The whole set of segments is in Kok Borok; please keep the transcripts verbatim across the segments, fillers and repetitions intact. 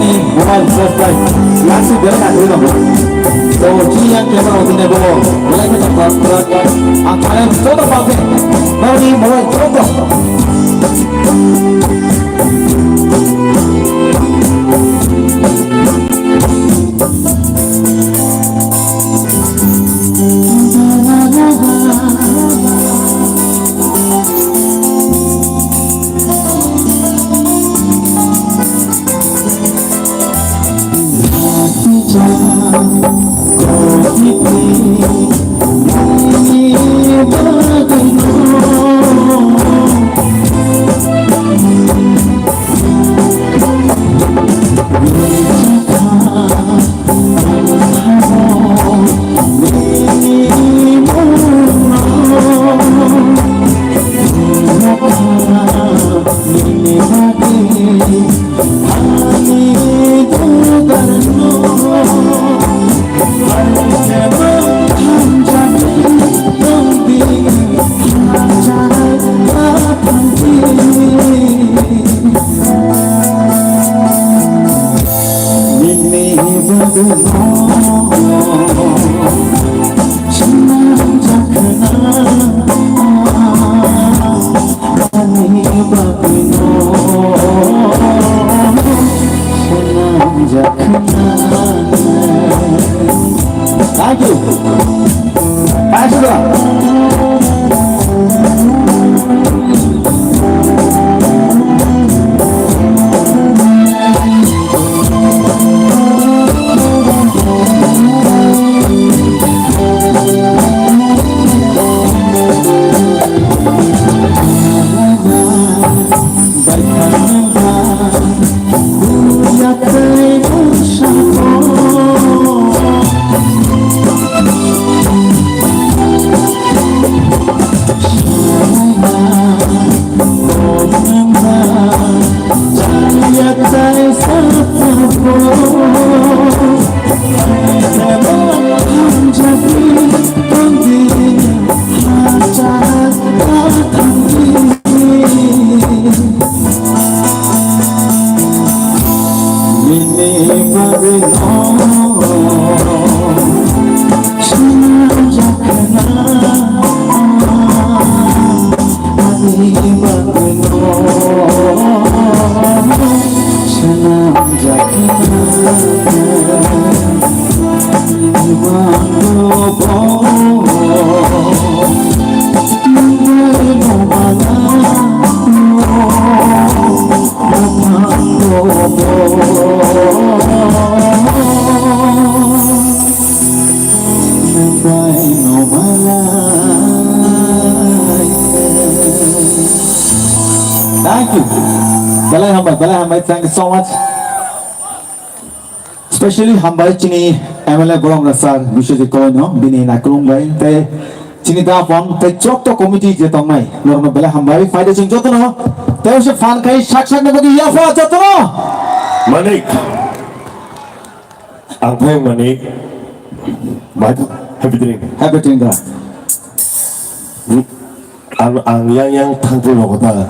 Mobile flashlight, yang si belai na dulu. So, chini yang camera o tini bo, belai ke tak tak. Ang kalian joto pakai, nani mobile joto. Thank you. Thank you. Thank you. Belai hambai, belai hambai. Thank you so much. Specially hambai chini M L A Bolong Rasa Biswajit Koloino bini nakulung bai tei chini dapon tei chokto committee je tongnai norokno belai hambai. Phaidi chwng jotono tei se phan khai sak sakni bagwi yapha jotono. Manik. Ang phai mani, bai, happy drink. Happy drink, da. Ang, ang yang yang thang tu rok ta.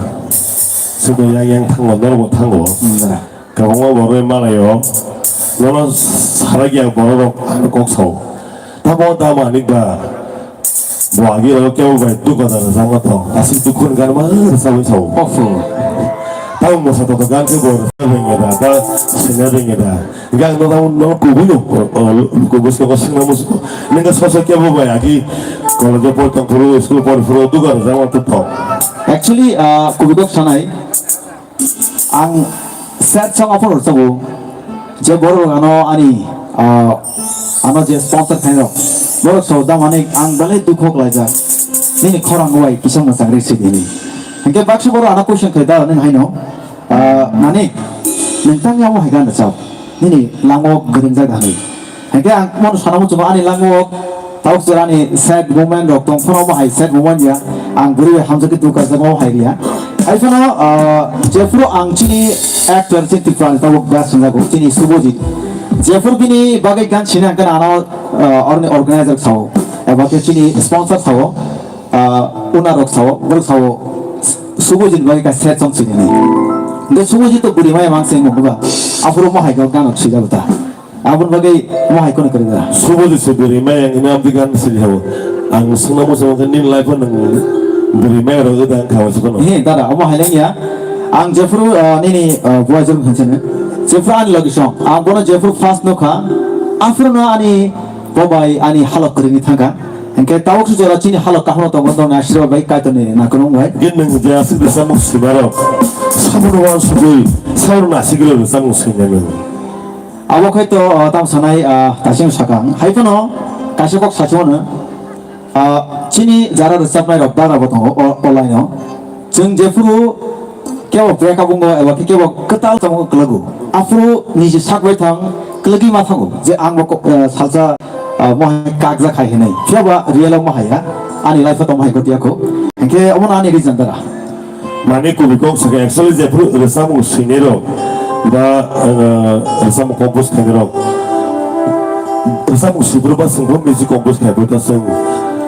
Siko yang yang thang lo, norok thang lo. Hmm, da. Kabangma borok malayo. Nono sarak yang borok rok ang kok sao. Tamo da mani ba. Bo agi ro kebo bai dukha da rwchapma tong. Aswk dukhu ni gan ma rwchapwi sao. Oho. Tamo mosa to gan khe bo rwchap rwngya da, ta sina rwngya da. Hinkhe ang no tamo no kubui no, o, o, kubui soko singna musuko. Nengka soso kebo bai agi college o por tong phuru, school por phuru dukha rwchapma to tong. Actually, ah, kubui kok sanai. Ang sad song aphano rwchapgo, je borok ano ani, ah, ano je sponsor khainai rok, borok so da mani ang belai dukho klaijak, nini khorang bai kisa mwchang rw sidi hinwi. Hinkhe baksa borok ano question khai da nang haino, ah, mani nwng tang yamo hai gan rwchap, nini lango gwnang jak hinwi. Hinkhe ang bono sana muchungo ani lango tabuk jora ni sad moment rok tong phano omo hai sad moment ya. Ang bwrwi bai hamjak khe dukha jak omo hai ya. Hai phano, ah, jephuru ang chini actor chini Tripura ni tabuk best hwnjago chini Subhajit. Jephuru bini bagwi gan sina hwnkhe ano, ah, oroni organizer sao. Eba khe chini sponsor sao. Ah, owner rok sao, borok sao Subhajit ni bagwi kaisa sad song sini. Hingke Subhajit to bwrwi maya mang se mung ba. Aphuru mohai kok gano swijak ta. Aboni bagwi mohai kono kwrwi ba. Subhajit se bwrwi maya hwnwi abdi gan swijak. Ang swngna muchung khe nini life o nwng bwrwi maya rok da wng kha waisa kono. He dada, omo hai lengya. Ang jephuru, ah, nini, ah, buai jor khanse ne. Jephuru ani logi song. Ang bono jephuru first nukha. Aphuru no ani bobai ani halok kwrwngwi thangkha. Hingke tabuk se jora chini halok kaham tongo, tongo asirwad bai Kaitorni nakwrwng bai. Gin nung je asik de samung simarok. Samung wan sugui, samung nasik lo samung sinai nung. Abo khai to, ah, tam sanai, ah, tasing sakang. Hai phano kaisa kok sachimano, ah, chini jara rwchapnai rok dara bo tongo, o, o line o. Chwng jephuru kebo break up wngo eba khe kebo kwtal tongmo kwlago. Aphuru niji sak bai thang kwlagwi ma thango je ang bo ko-, eh, salsa, ah, mohai kakjak hai hinwi. Phiya ba real o mohai ya. Ani life o tongmo hai gotiyakho. Hinkhe omono ani reason dara. Mani kubui kok sakha actually jephuru rwchapmung swinai rok ba, eh, rwchapmung compose khainai rok. Rwchapmung swipru ba swngpru music compose khaibo ta swng.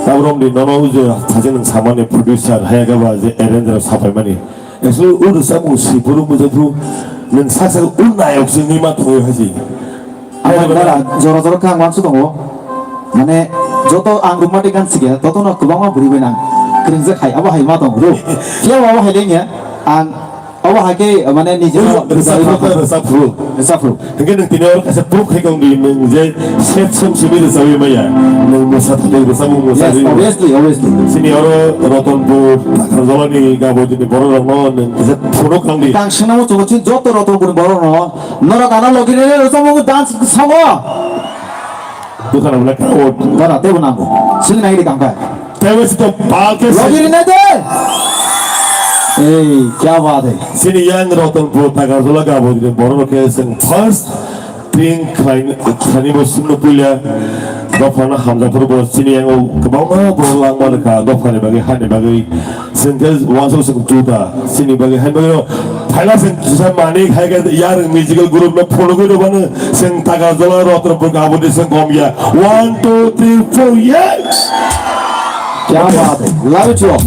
Tabrom ni nono uje thajin nwng samani producer hayakaba je arranger sapaimani. Eso o rwchapmung swi phuru mujai phuru nwng sak sak o nayok se wngwi ma thangwi hai se. Ang dara jora jora khe ang uansuk tongo. Mane joto ang romantic gan sikya, joto no kwbangma bwrwi bai nang kwrwngjak hai, abo hai ma tong bro. Phiya bo abo hai lengya, ang abo hai khe mane nijino rwchap phuru, rwchap phuru. Rwchap phuru. Hingke nwng tini oro kaisa proof khai tong di, nwng je set song simi rwchawi maya, nwng mosa thani rwchapmung mosa. Yes, obviously, obviously. Sini oro Rotonpur, Takarjolani gabo dini borok rokno nwng kaisa phunuk tong di. Tang singna mo chungo chin joto Rotonpur borok no, norok ano logi rene rwchapmung dance songo. Dukhan abla crowd. Dara tebo nango. Sing nai di kangkai. Tebo sito balke. Logi rene de. Ei, kya baat hai. Sini yang Rotonpur, Takarjola gabo dini borok rok khe sing first. Pring khlaini bo sumno puila dophano hamjakphuru bo chini yango kwbangma borok langma rwkha dophani bagwi hani bagwi. Chwng khe uansuk chwng tuta chini bagwi hani bagwi no phaila chwng kisa manwi khai khe yarwng musical group no phunugwi rwbano chwng Takarjola Rotonpur gaboni chwng gom ya. One, two, three, four, yes! Kya baat hai. Love you all.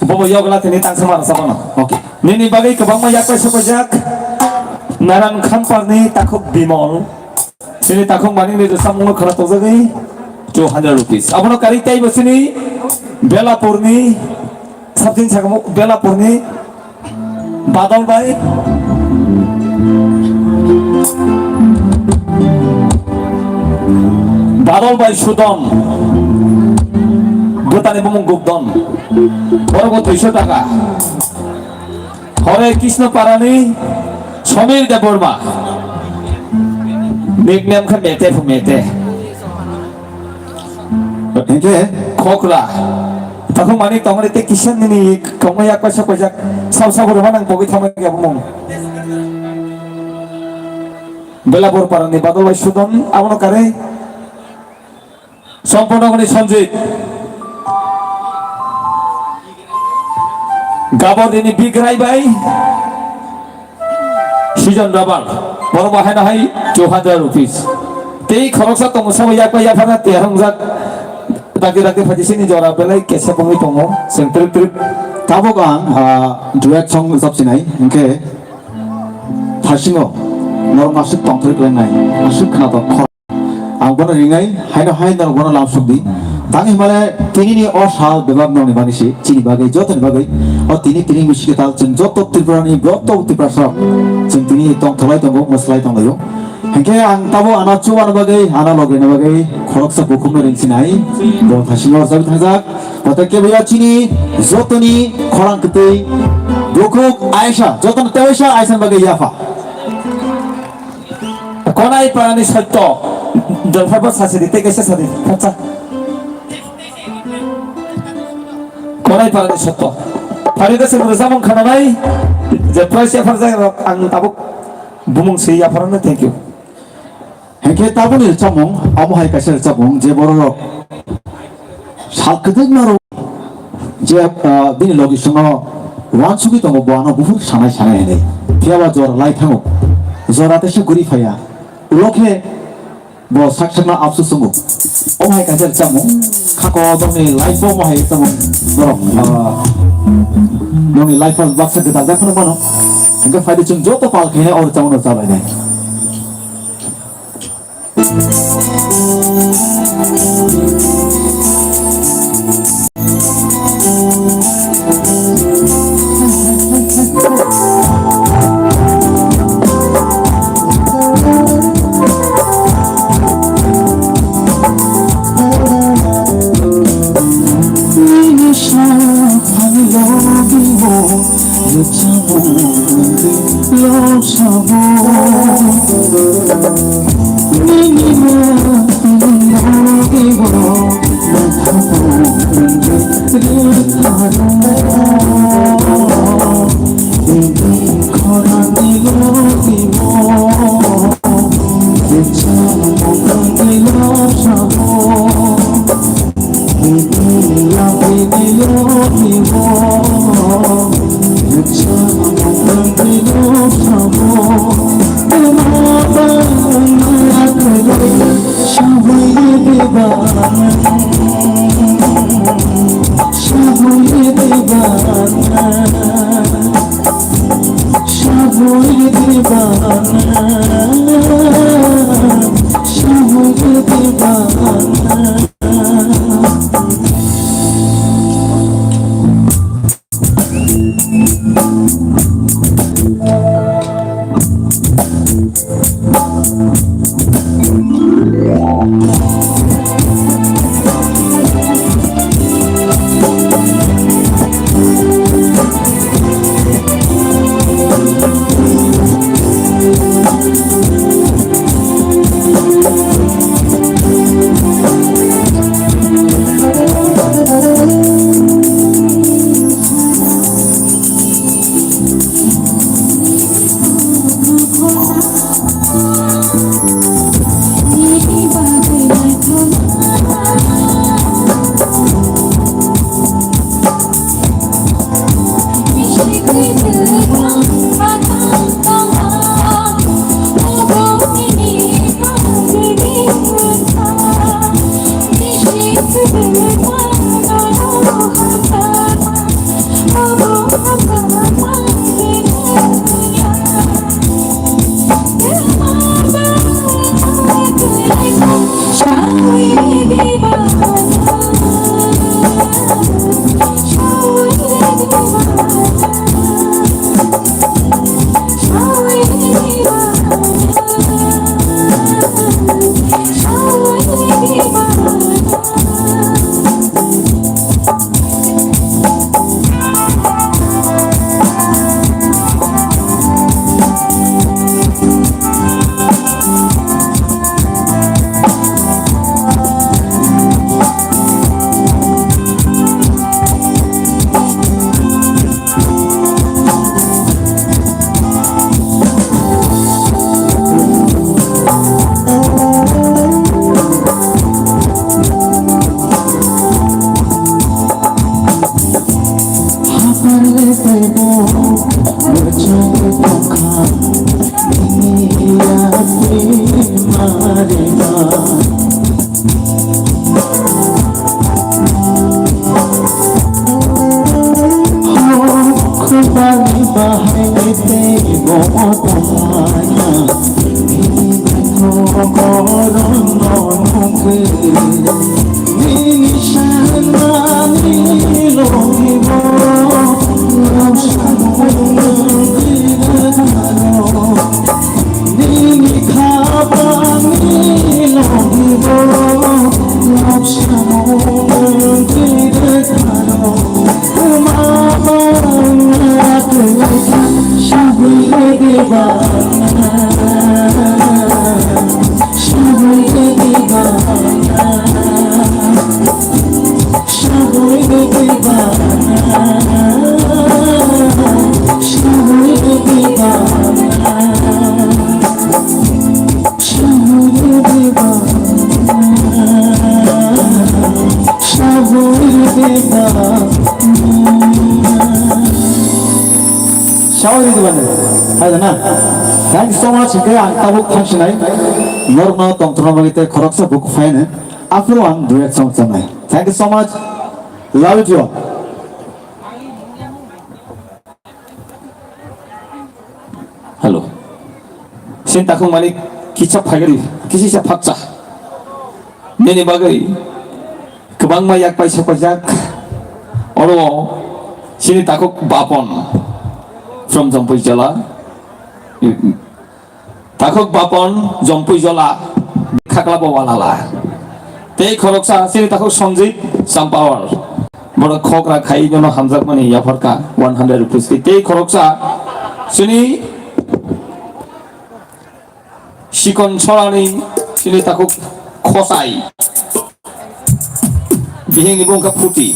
Bobo yogla tini tangsa mara sabana. Okay. Nini bagwi kwbangma yak paisa paijak. Naran Khamparni takhuk Bimol. Nini takhuk manik ni samung no khara tojagwi two hundred rupees. Abono kari tei bosini Belapurni sabjin sakamo Belapurni Badol bai. Badol bai Sudon. Bwtani bumung Gubdon. Borok bo duiso taka. Hore Krishna Parani Somir Debbarma. Nickname khe Mete phu Mete. Hingke khokla. Takhuk mani tongri te kisa nini kongma yak paisa paijak. Sab sab rwma nang pogwi thangma ya bumung. Belapur Parani Badol bai Sudon abono kare. Somponogoni Sanjit. Gabor dini Bigrai bai. Sijon Rabal. Borok bahai no hai two hundred rupees. Tei khoroksa tongo sabo yak bai yaphana te hangjak. Dakti dakti phaji sini jora belai kesa bongwi tongo. Seng trip trip. Tabuk ang, ah, duet song rwchap sinai. Hingke thasingo norok aswk tongthok khlainai. Aswk khna tong. Ang bono ringnai, haino hai norok bono lamsok di. Tang himale tini ni o sal bebak nokni bagwi se, chini bagwi, jotoni bagwi. O tini tini misi kwtal chwng joto Tripura ni, joto Tiprasa rok chwng tini tongtholai tongo, mwslai tonglaio. Hinkhe ang tabo ano chubani bagwi, ano logini bagwi khoroksa bukhukno ring sinai, bo thasino rwjagwi thangjak. Koto kebo ya chini jotoni khorang kwtwi bukhuk Aisha, jotoni tewaisa Aisha ni bagwi yapha. Konai parani sotto. Dolphar ba sasi di, tei kaisa sadi. Phatsa. Konai parani sotto. Phari da sing rwchapmung khananai. Je price yaphar jai rok ang tabuk bumung se yapharano, thank you. Hinkhe tabukni rwchapmung, omo hai kaisa rwchapmung, je borok rok sal kwdwkma rok je, ah, bini logi songno uansugwi tongo, bo ano buphuru sanai sanai hinwi. Phiya ba jora lai thango. Jora teisa guri phaiya. Ulo khe bo sak sakno apsu sungo. Omo hai kaisa rwchapmung. Khako dongni life bo omo hai rwchapmung. Borok, ah, Nongni life o baksa gwdaljakmano mano. Hwnkhe phaidi chwng joto pal khaina o rwchapmano chabainai. Sawi di bani. Hai na. Thank you so much. Hingke ang tabuk thangsinai. Norma tongthorna bagwi tei khoroksa buku phainai. Aphuru ang duet song chanai. Thank you so much. Love you all. Chini takhuk mani kisa phaigari, kisa sa phakcha. Nini bagwi kwbangma yak pai sok paijak. Oro chini takhuk Bapon from Jampui Jala. Takhuk Bapon, Jampui Jola, Khaklabo Walala. Tei khoroksa chini takhuk Sanjit Champawar. Borok khokra khai nono hamjakmani yapharkha one hundred rupees. Tei khoroksa chini Sikon Sorani chini takhuk Khosai. Bihingni bumung kha Phuti.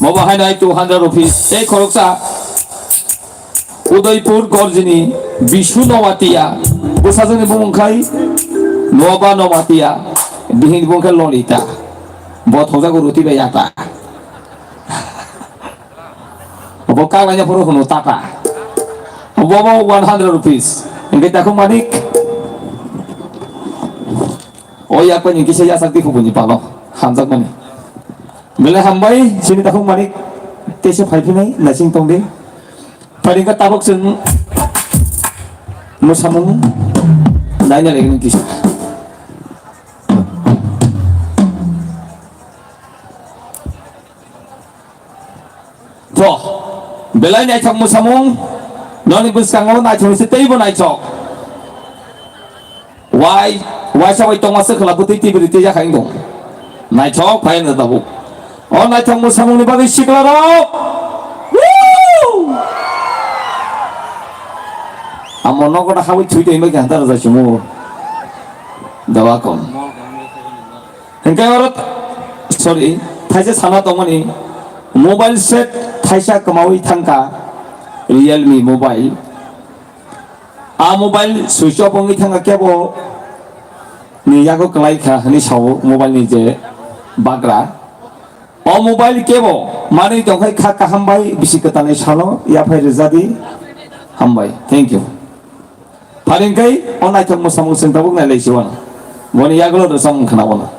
Mobo haino hai two hundred rupees. Tei khoroksa Udaipur Gorjini Bishu Nowatia. Bwsajwkni bumung khai Noba Nowatia. Bihingni bumung kha Lolita. Bo thokjago ruti bai ata. Bo kaglaina phuru hwno Tata. Bo bo one hundred rupees. Hingke takhuk Manik. O yak pai ni kisa yasak di kubuni palo. Hamjak mani. Belai hambai, chini takhuk Manik. Teisa phai phinai, naising tong di. Pharing ka tabok chwng mwsamung. Naina lagi ni kisa. To, belai naithok mwsamung, noni bwskango naithok se teibo naithok. Wai, waisa wai tongma se khwla bwtwi tibri twi jakha wng tong. Naithok phai na tabuk. O naithok mwsamungni bagwi sikla rok. Woo! Amo nogo da hawi thui tei mai ganta rajai sumo. Dawa kom. Hingke oro, sorry, thaisa sana tongmani mobile set thaisa kwmawi thangkha Realme mobile. A mobile switch off wngwi thangkha kebo ni yago kwlai kha hwnwi sao mobile ni je bagra. O mobile kebo manwi tongkhai kha kaham bai bisi kwtalni salo yaphai rwjadi hambai. Thank you. Pharing kai o naithok mwsamung chwng tabuk nailai si wano. Boni yagulo rwchapmung khna wano.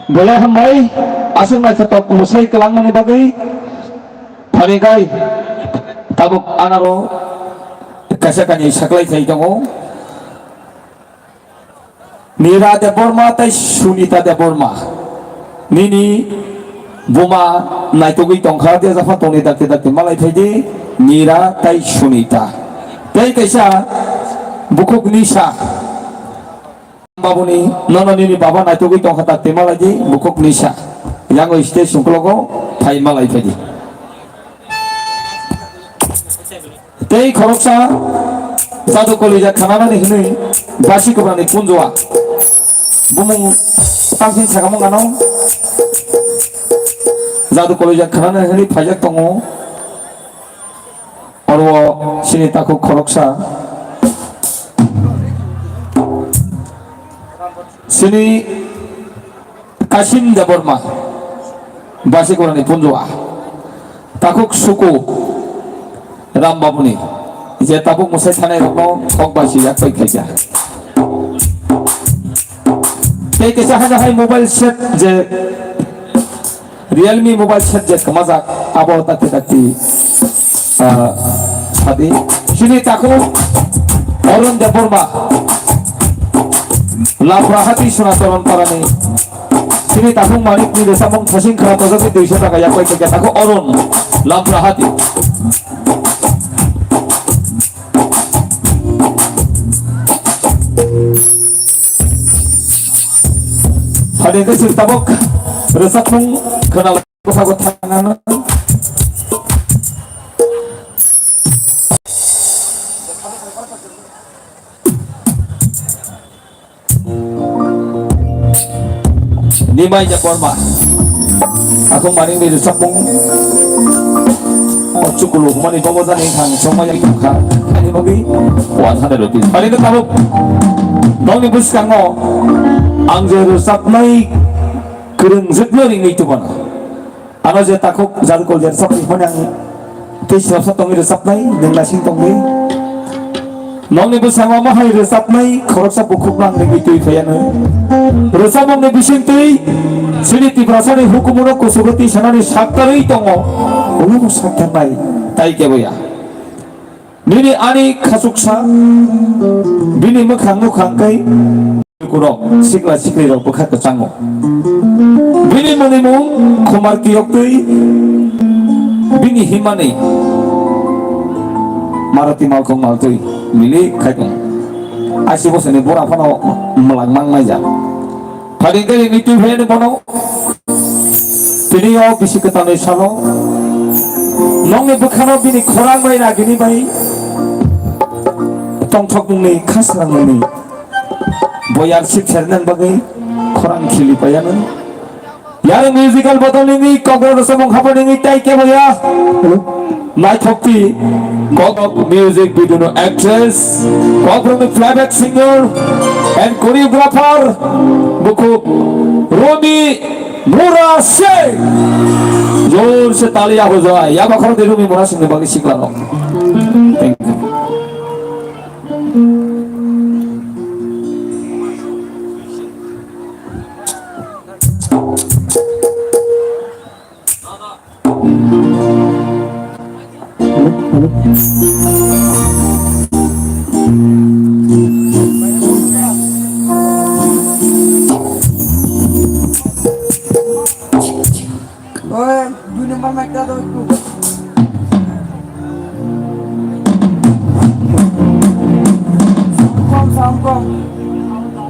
Belai hambai, aswk naithotok mwsai kwlangmani bagwi. Phani kai, tabuk anaro kaisa kani saklai khai tongo. Nira Debbarma tei Sunita Debbarma. Nini buma naitugwi tongkha, de japha tongni dakti dakti malai phaidi Nira tei Sunita. Tei kaisa bukhuk Nisa. Babuni, nono nini baba naitugwi tongkha, dakti malai di bukhuk Nisa. Yango stage sungklogo phai malai phaidi. Tei khoroksa jadu kolija khananani hwnwi basi kobrani punjua. Bumung tamsing sakamung ano jadu kolija khananani hwnwi phaijak tongo. Oro chini takhuk khoroksa chini Kasim Debbarma, Basikorani Punjua, takhuk suku Ram Babuni, je tabuk mwsai thanai rokno kok bai si yak pai khaija. Tei kaisa haino hai mobile set je Realme mobile set je kwmajak, abo dakti dakti, ah, sadi. Chini takhuk Arun Debbarma, Laprahati Sonacharan Parani. Chini takhuk Manik ni rwchapmung thasing khara tojagwi duiso taka yak bai khe takhuk Arun, Laprahati. Phaidi khe chwng tabuk rwchapmung khwna bwskango thangna. Nimai Debbarma. Takhuk Manik ni rwchapmung. O chukulu humani bobo jani thang songma yang tongkha. Ani bagwi one hundred rupees. Ani tabuk nokni bwskango ang je rwchapnai kwrwngjwkno ringwi tubano. Ano je takhuk jadu kolija rwchapni phone ang tei srapsa tongwi rwchapnai, nwng naising tongwi. Nokni bwskango omo hai rwchapnai khoroksa bukhukno ang nini twi phaiyanw. Rwchapmungni bisingtwi chini Tiprasani hukumuno kusugo twi sanani saktarwi tongo. Obono saktarnai tai keboya. Nini ani khachuksa, bini mwkhang nukhang kai, lukurok, sikla siklirok bwkha kwchango. Bini mwnwi mung khumar kiyoktwi, bini himani Maruti malkhung maltwi milik khai tongo. Aisi bosoni bura phano mwlang mang naijak. Phaidi khe ringwi twi phai bono. Tini o bisi kwtalni salo nokni bwkhano bini khorang bai ragini bai tongthokmungni khasnangmungni boyar sip sernang bagwi khorang khili paiyanw. Yar musical bodol nini kokborok samung hapor nini tai keboya. Naithokti, Kokborok music video no actress, Kokborok ni playback singer and choreographer, bukhuk Romi Mura Singh! Jor se tali ya hojai. Ya bakhor de rumi Mura Singh ni bagwi sikla rok. Thank you. Oi, dui number mic ta do ekku. Sound kom, sound kom.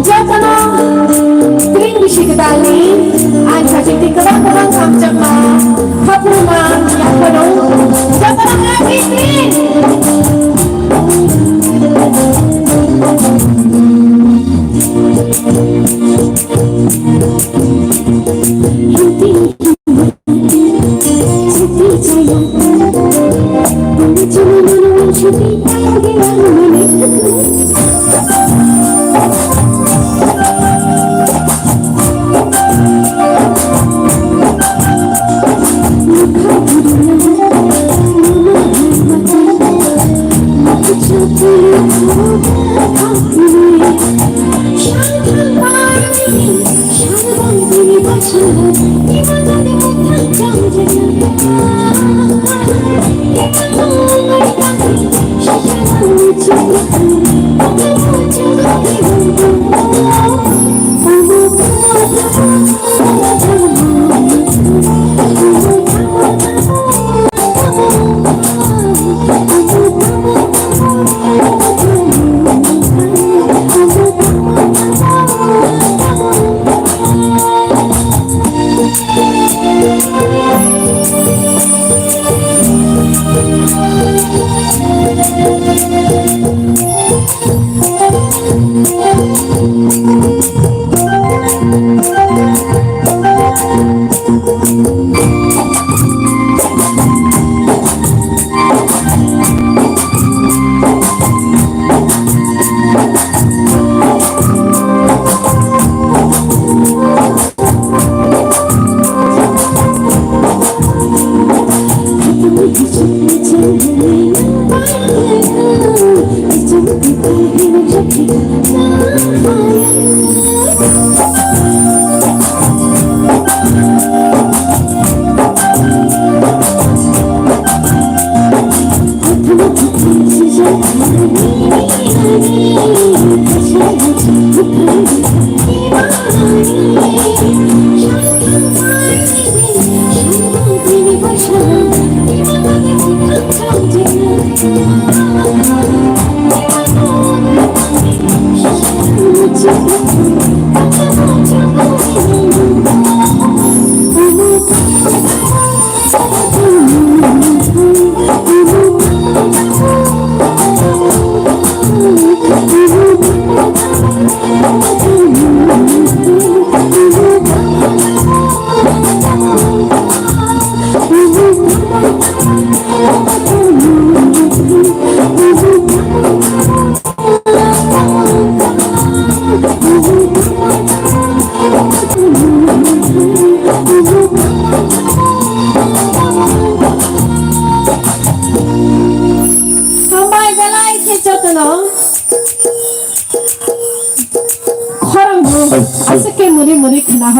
Jotono twing bisi kwtalni ang sajwk twi kwbang kwbang hamjakma khapuruma yaphano jotono happy twing.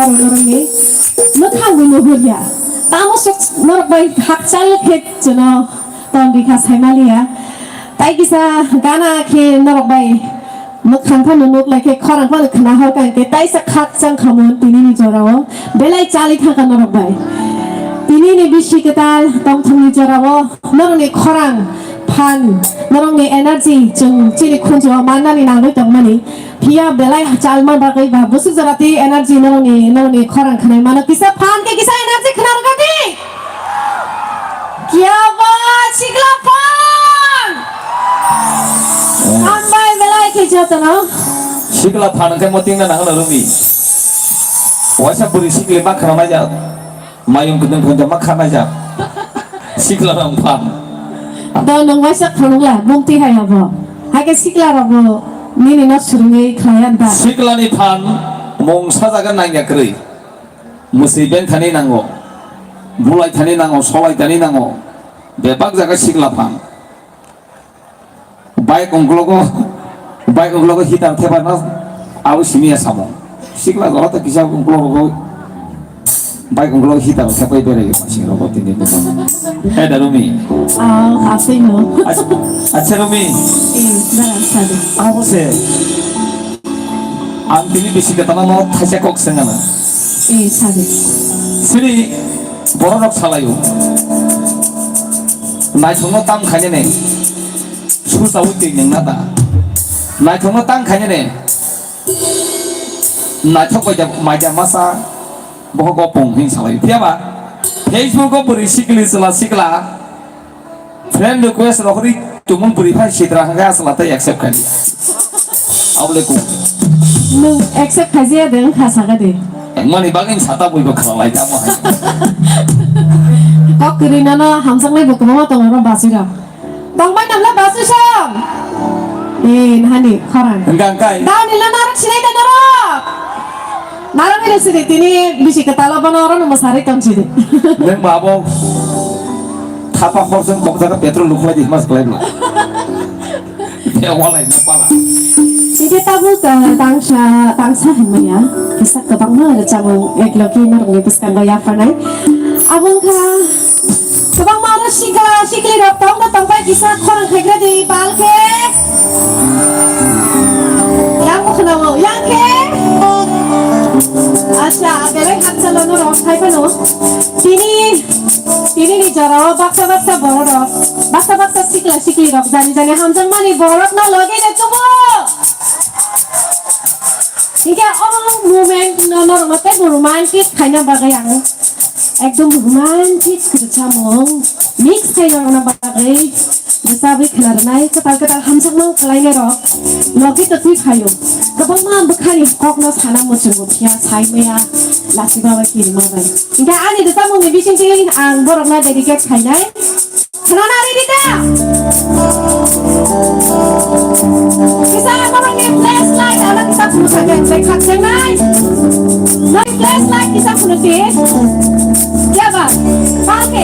norokni mwkhangwi nuhurya. Tamo swk norok bai hakchal khe chwngno tongwi kha saimaliya. Tai kisa gana khe norok bai mwkhang phano nuk lai khe khorang phano khna hor kha hwnkhe taisa khakchang khamung tinini jorao belai chali thangkha norok bai. Tinini bisi kwtal tongthokni jorao norokni khorang phan, norokni energy chwng chini khunjio mannani nangwi tongmani. Phiya belai chalma bagwi ba bwswk jora tei energy norokni, norokni khorang khnai mano. Kisa phan khe kisa energy khna rwkha di. Kiya ba sikla phan. Hambai belai khe jotono. Sikla phan khe moting na nang rumi. Waisa buri sikli ma khna mai ja. Mayung kudung kudung ma khna ja. Sikla rang phan. Do nung waisa phunukla bumti hai abo. Hake sikla rok bo nini no surungwi khlai anta. Sikla ni phan mung sajaga nangya kwrwi. Mwswi beng thani nango. Bulai thani nango, solai thani nango. Bebak jaga sikla phan. Bike ungklogo, bike ungklogo heater thebarno abo simi ya samung. Sikla jora to kisa ungklogo, bike ungklogo heater thepai berai yo sing rogo tini bukan. Eh, da Rumi. Ah, asli no. Acha Rumi. Eh, da, sadu. Abo se. Ang tini bisi kwtal no thaisa kok sengana. Eh, sadu. Sini borok rok salayo. Naithokno tam khainani. Susawi twi nwng na da. Naithokno tang khainani. Naithok bai da, mai da masa boho gopong hin salai. Phiya ba Facebook o bwrwi sikli chwla sikla. Friend request rohori tumung bwrwi phai sitra hwnkhe asla tei accept khai. Abole ko. Nwng accept khaijaya de wngkha saka de. Mani bagwi sata buibo khala lai tamo hai. Kok kwrwi nono hamjaknai bo kwbangma tongo oro basui rok. Tongbai namla basu song. Eh, nahani khorang. Hwnkha hwnkhe. Dauni la narok sinai da norok. Narok ni sini tini bisi kwtal obo norok no mwsari tong sini. Neng ba abo thapa hor song kok jaga petrol lukhlai di mas klai bla. Tei walai na pala. Tei tabuk, eh, tangsa, tangsa hinmaya. Kisa kwbangma rwchapmung ekloki norokni bwskango yapharnai. Abo wngkha kwbangma oro sikla siklirok tongno tongbai kisa khorang khaigra di bal khe. Yang bo khwnao, yang khe. Acha, belai hakchalo norok hai phano. Tini, tini ni jorao baksa baksa bororok. Baksa baksa sikla siklirok jani jani hamjakmani borokno logi de tubu. Hingke o moment no norokno teibo romantic khaina bagwi ang ekdom romantic rwchapmung mix khaina bagwi rwchapwi khna rwnai kwtal kwtal hamjakmung khlainairok logi to twi phaio kwbangma bwkhani kokno sana muchungo phiya sai maya lachiba bai kirima bai hingke ani rwchapmungni bisingtwi ang borokno dedicate khainai. Khwnana ready da? Kisa borokni flashlight, ano kisa phunukha khe, tei khakchangni. Nai flashlight kisa phunukdi. Yaba, pake.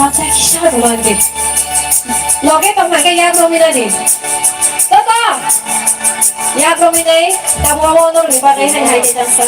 Baksa kisa rwmani. Loge tongma khe yak romina di. Toto! Yak romina, tabuk amo norok ni bagwi hai hai di tangsa.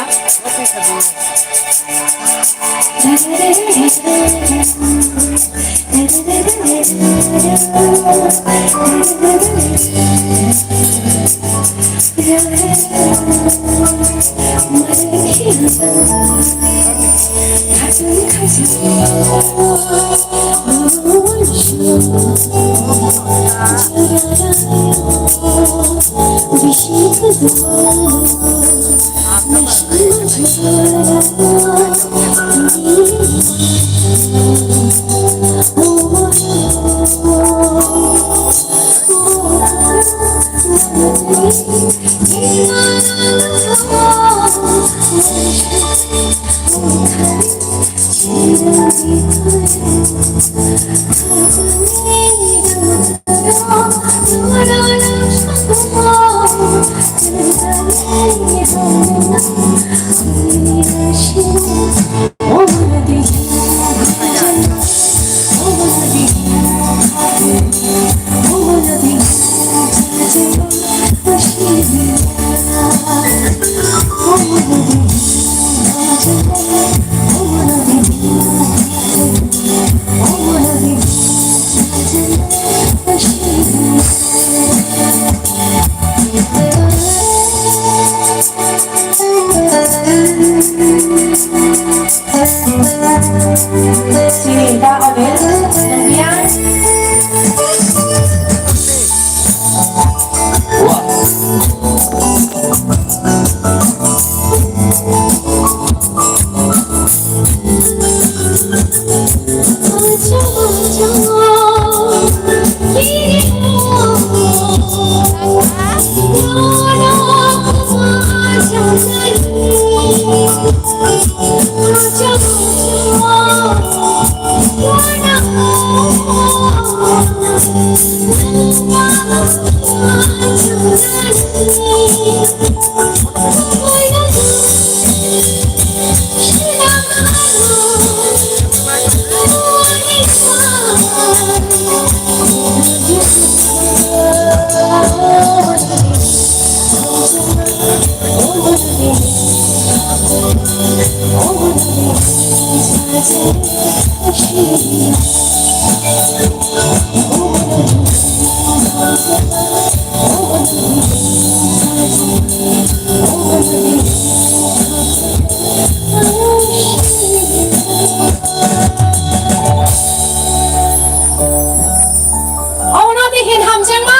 Omo no de hin hamjakma.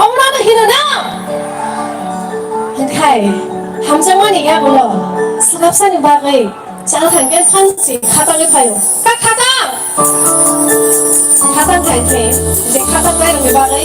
Omo no de hino na. Hinkhe hamjakmani yagulo swrapsani bagwi chal thangkhe phansi khatangwi phaio. Ka khatang? Khatang khai khe je khatang nairokni bagwi.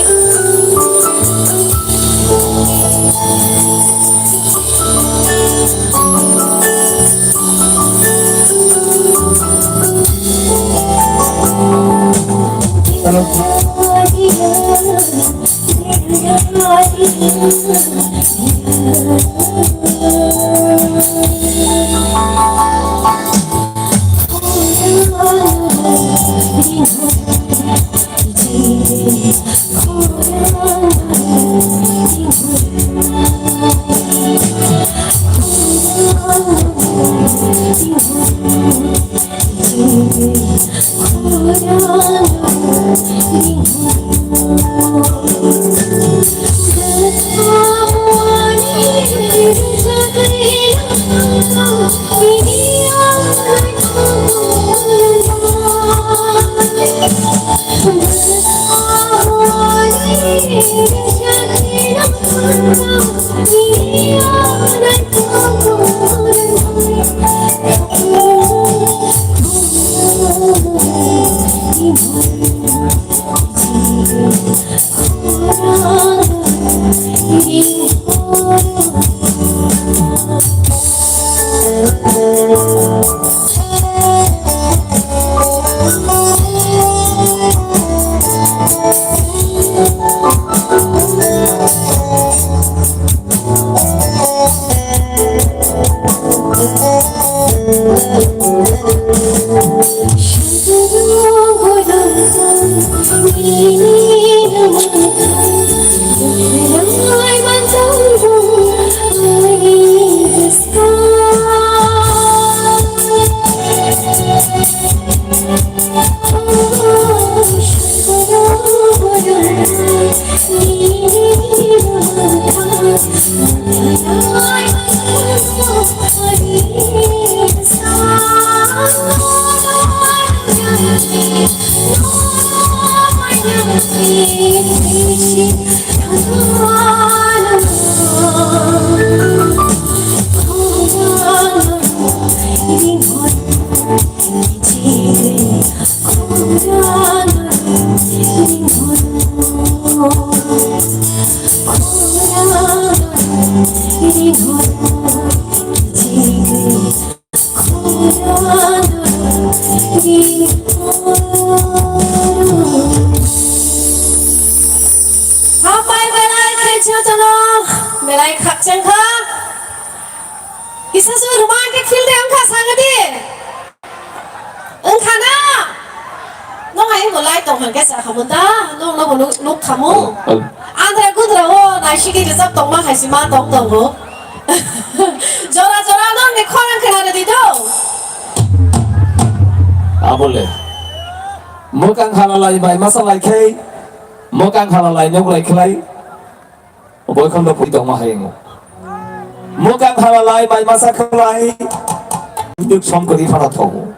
Hapai belai khensa chano belai khakchang kha. Kisa su romantic feel de wngkha sangadi. Wngkha na? Nong hai wngbo lai tong hangke sa khamu ta? Nong nobo nuk, nuk khamu? Andra gudra o naisiki rijak tongma hai si ma tong tongo. Jora jora nong ni khorang khna rwdi do. Abole. Mwkang hala lai bai masa lai khai. Mwkang hala lai nuk lai khlai. Boi khondo pui tongma hai wngo. Mwkang hala lai bai masa khlai. Nuk som kwrwi phano thogo.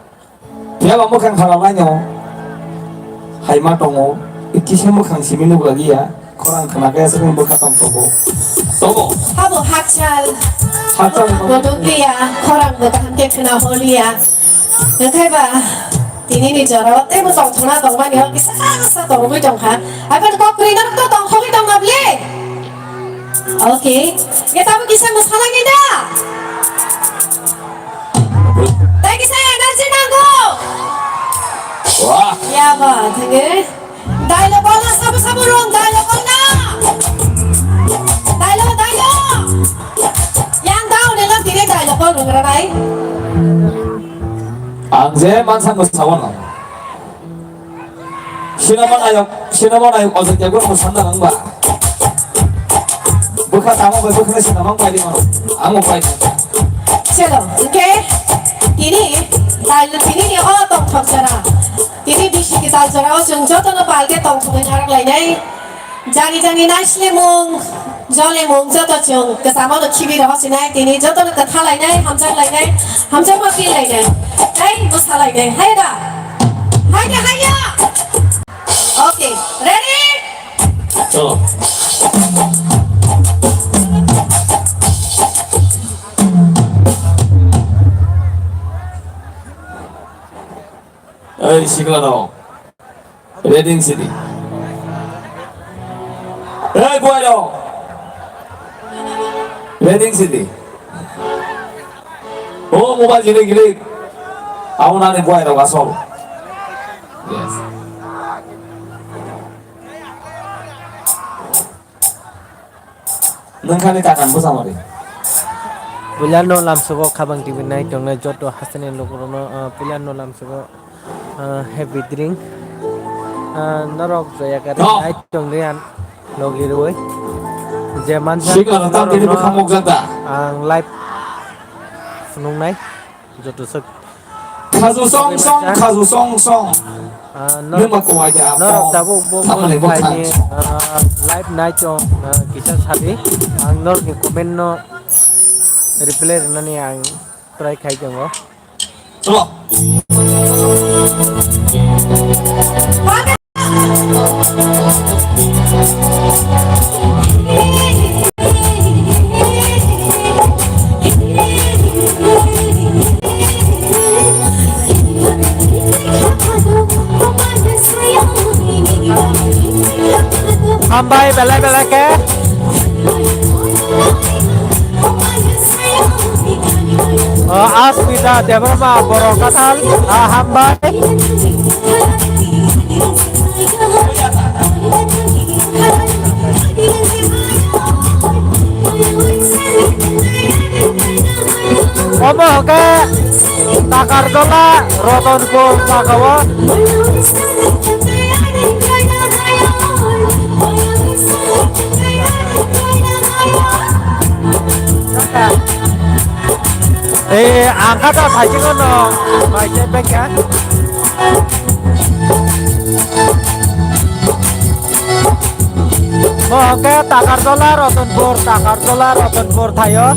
Phiaba mwkhang khala laino hai ma tongo, kisa mwkhang simi nuk lagiya, khorang khna khe aswk bwkha tong tongo. Tobo. Habo, Hakchal, hakchal. Bo nukliya, khorang bo kaham khe khna holiya. Wngkhai ba, tini ni jora o teibo tongthokna tongmani o kisa kisa tongwi tongkha. Aphano kok kwrwi no to tongthokwi tongma bwle. Okay. Ye tamo kisa mwsalangwi da? Tei kisa energy nango. Wah. Ya ba, thangwi. Dialogue wala sabo sabo rong, dialogue wala. Dialogue, dialogue. Yang daw ne lang tini dialogue wala rong rai. Ang je mansa ko sabo no. Sinamon ayok, sinamon ayok ojak ya gua musan da nang ba. Bukha tamo bai bukha sinamon pai di mano. Ang mo pai. Chalo, okay. Tini, dialogue tini ni o tong thok jora. Tini bisi kwtal jorao chwng jotono palke tongthokgwi narak lainai. Jani jani naislemung, jolemung joto chwng kwchamo no khibi rohor sinai, tini jotono kwtha lainai, hamjak lainai, hamjakma pil lainai. Tei bwsa lainai. Hai da? Hai da, hai ya? Okay, ready? Chalo. Ei, sikla rok. Reading sidi. Ei, buai rok. Reading sidi. O, mobile girik girik. Abo nani buai rok asol. Yes. Nwng khani kakan bwsa mari. Puila no lamsogo khabang T V nai tongnai joto hasteni lukurokno, ah, puila no lamsogo, ah, happy drink. Ah, norok jaya kari No. Nai tongdi an logi roi. Je mansa Sikla no tam tini norok bwkhang mokjak da. Ang live nungnai. Joto sak. Khaju song song, khaju song song. Ah, nor-, Nima kuwa ya norok po. Tabuk bo Tamo ni bo khaini, khang. Ah, live nai chong, ah, kisa sabi. Ang norokni comment no reply rwnani ang try khai tongo. Chalo. Hambai belai belai khe. O, Asmita Debbarma borok kathal, ah, hambai. Omo hwnkhe Takarjala Ratanpur jagao. Eh, ang kha ta thaisingo no mai se bengkha. Mo hwnkhe Takarjala Ratanpur, Takarjala Ratanpur thaio.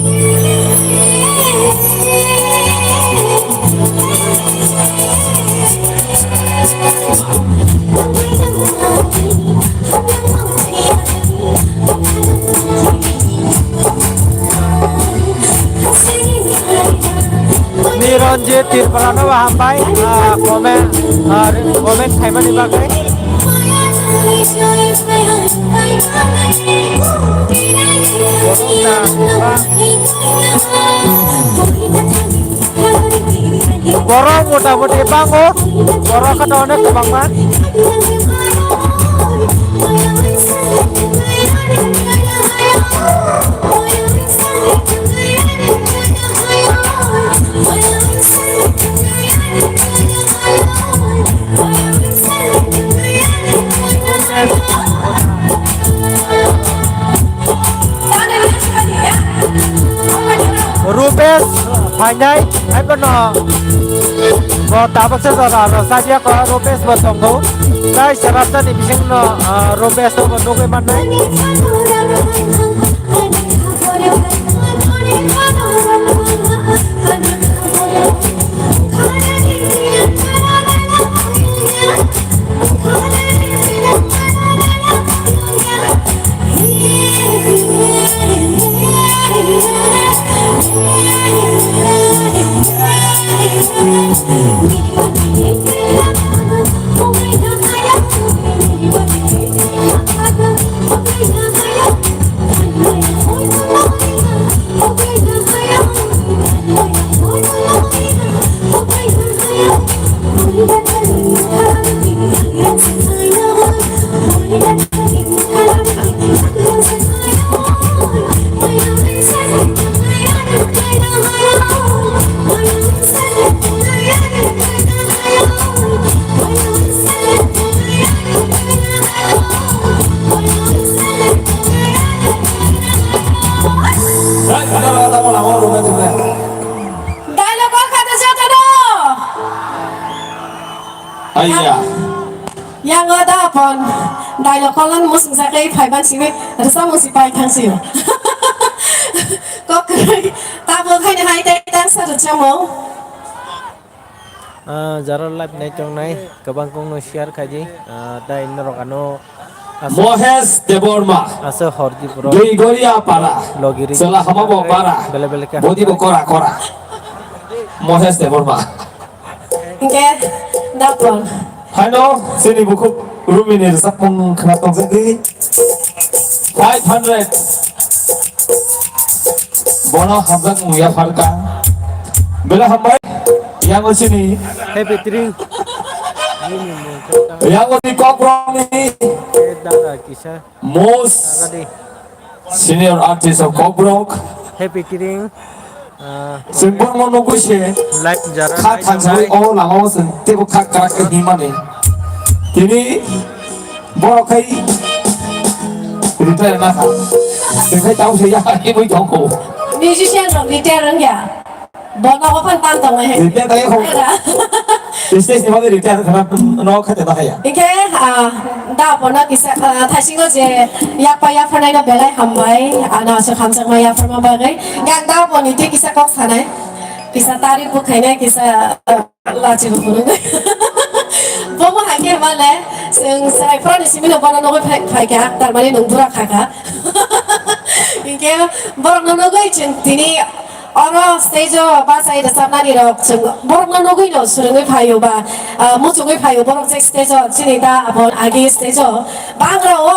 Niranjit Tripura no hambai, ah, comment, ah, comment khaimani bagwi. Borok mota moti bango, borok khe onek kwbangma. Rupesh phainai, hai bono bo tabuk se jora rw sajak o, Rupesh bo tongo. Tai se rasta ni bising no, ah, Rupesh bo nugwi mannai. Dialogue kok kata joto no. Aiya. Yang ada pon. Dialogue kolan musung sakai phaiban siwi. Rasa musi pai thang siwi. Kok kok khaini hai tai tang sa rujamo. Ah, jara live nai tongnai, kwbang kongno share khaidi. Ah, dai norok ano asa Mohesh Debbarma, asa hordi puro Dui Goria Para, logiri Chwla Hamabo Para, bele bele khe Bodibo Kora Kora. Mohesh Debbarma. Hingke, dapon. Haino, chini bukhuk Rumini rwchapmung khna tongjakdi. Five hundred. Bono hamjak mung yapharkha. Bela hambai. Yango chini. Happy tring. Yango ni kokbrokni. Daga kisa. Most Daga di. Senior artist of Kokborok. Happy tring. Ah, chwng borokno nugwi se live jara kha nai thangswi tongnai. O lama o chwng teibo kha kwrak khe himani. Tini borok khai retire na kha. Tei khai tamo se ya himwi tongo. Musician rok retire wngya. Bono opan tam tongo he. Retire kaya kho. Era. Stage ni bagwi retire khana no khate bahaya. Hingke, ah, da bono kisa, ah, thaisingo je yakpa yapharnai no belai hambai, ano aswk hamjakma yapharma bagwi. Yang da boni tei kisa kok sanai. Kisa tari bukhainai, kisa, ah, lachi bo phunuknai. Bomo hai khe male, chwng chwrai phoroni simi no bono nugwi phai, phaikha, tarmani nwng bura khakha. Hingke borok no nugwi chwng tini Oro stage o bachai rwchapnani rok chwng borokno nugwino swrwngwi phaio ba, ah, muchungwi phaio borok je stage o chini da abo agi stage o bangra o,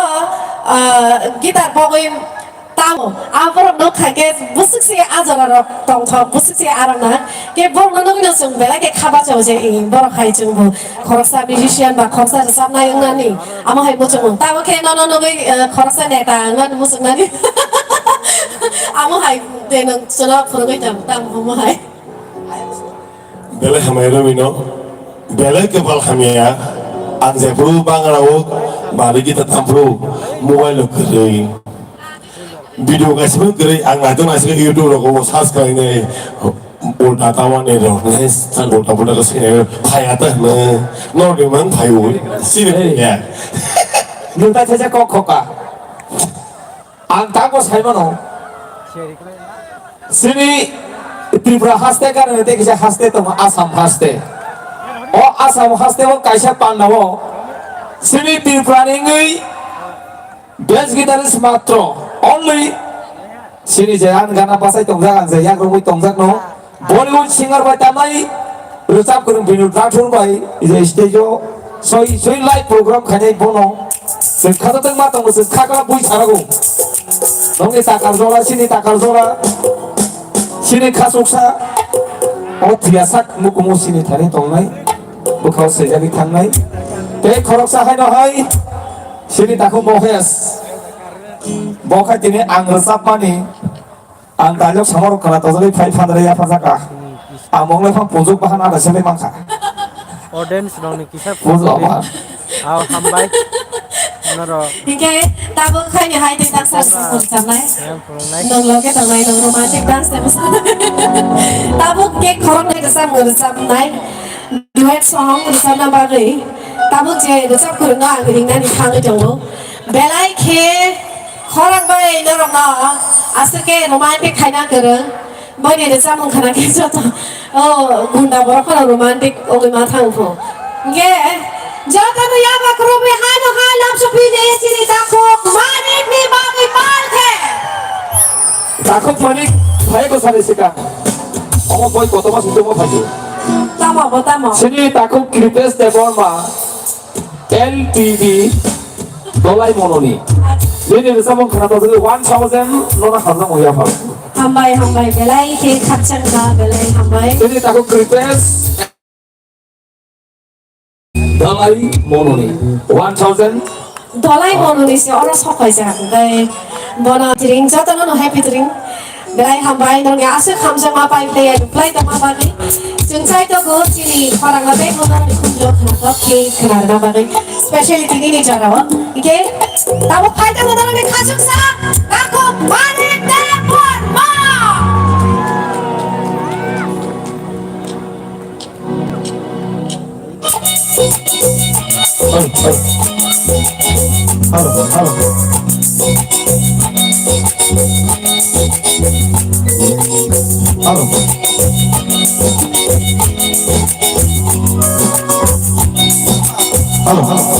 ah, guitar bogwi tamo a borok nuk kha khe bwswk se a jora rok tongthok bwswk se arang na khe borokno nugwino chwng belai khe kha bacha o je i borok hai chwng bo khoroksa musician ba khoroksa rwchapnai wngnani amo hai muchungo tamo khe nono nugwi, ah, khoroksa neta wngnani muchungnani amo hai. Tei nwng chwla phwrwngwi tong tamo omo hai. Belai hamya romino, belai kwpal hamya. Ang jephru bangra o bari kita thampru mobile o kwrwi. Video kaisa kwrwi ang naitong naisik YouTube rogo search khlainai. Ulta tawani rok nai ulta pulta ko sinai phaya ta hwnwi. Nor de mang phayo. Sini ya. Nung ta chacha kok khoka. Ang tamo sai mano. Chini Tripura haste karne tei kisa haste tongo Assam haste. O Assam haste o kaisa panda o chini Tripura ni wngwi bass guitarist matro only chini je ang gana bachai tongjak ang je yak romwi tongjak no. Bollywood singer bai tamnai rwchap kwrwng Binu Rathore bai je stage o soi soi live program khainai bono chwng khajaktwng ma tongo chwng khakla bui sarago nongni takar jora sini takar jora sini khasuksa o thiya sak mukumu sini thani tongnai bwkhao swijagwi thangnai tei khoroksa haino hai sini takhuk Mohesh bo khai tini ang rwchapmani. Ang dialogue samarok khwna tojagwi phai phanrwi yapharjakha. Ang moknai phang punjak bahan ada selai mankha. Audience rokni kisa Punjak bahan. Aw hambai. Norok. Hingke tabuk khaini hai tei taksa rwchapmung rwchapnai. Yang phunuknai. Nong loge tongnai nong romantic dance tei bwskango. Tabuk khe khoroknwi rwchapmung rwchapnai. Duet song rwchapna bagwi. Tabuk je rwchap kwrwngno ang ringnani thangwi tongo. Belai khe Khorang bai norokno aswk khe romantic khaina kwrwng. Boini ni chamung khana khe joto o gunda borok phano romantic wngwi ma thang pho. Hingkhe jotono yaba khurumwi hano ha lamsok phi de chini takhuk Manik ni bagwi pal khe. Takhuk Manik phai ko sari sika. Omo boi kotorma sitwma phaio. Tamo bo tamo. Sini takhuk Kripesh Debbarma, L T D, Dolai Mononi. Nini rwchapmung khna tongwi one thousand nona hamjakmung yapha. Hambai, hambai, belai khe khakchangma, belai hambai. Sini takhuk Kripesh Dolai Mononi, one thousand. Dolai Mononi se oro sok paijak, tei bono tiring jotono no happy tiring. Belai hambai, norokni aswk hamjakma pai phlai ya, phlai tongma bagwi. Chwng chai tongo chini khorang no tei bono khunjo khna tok khe khna rwna bagwi. Specially tini ni jora o. Hingkhe tabuk phai tongo norokni khachuksa takhuk Manik Debbarma. Hello, hello. Hello. Hello, hello.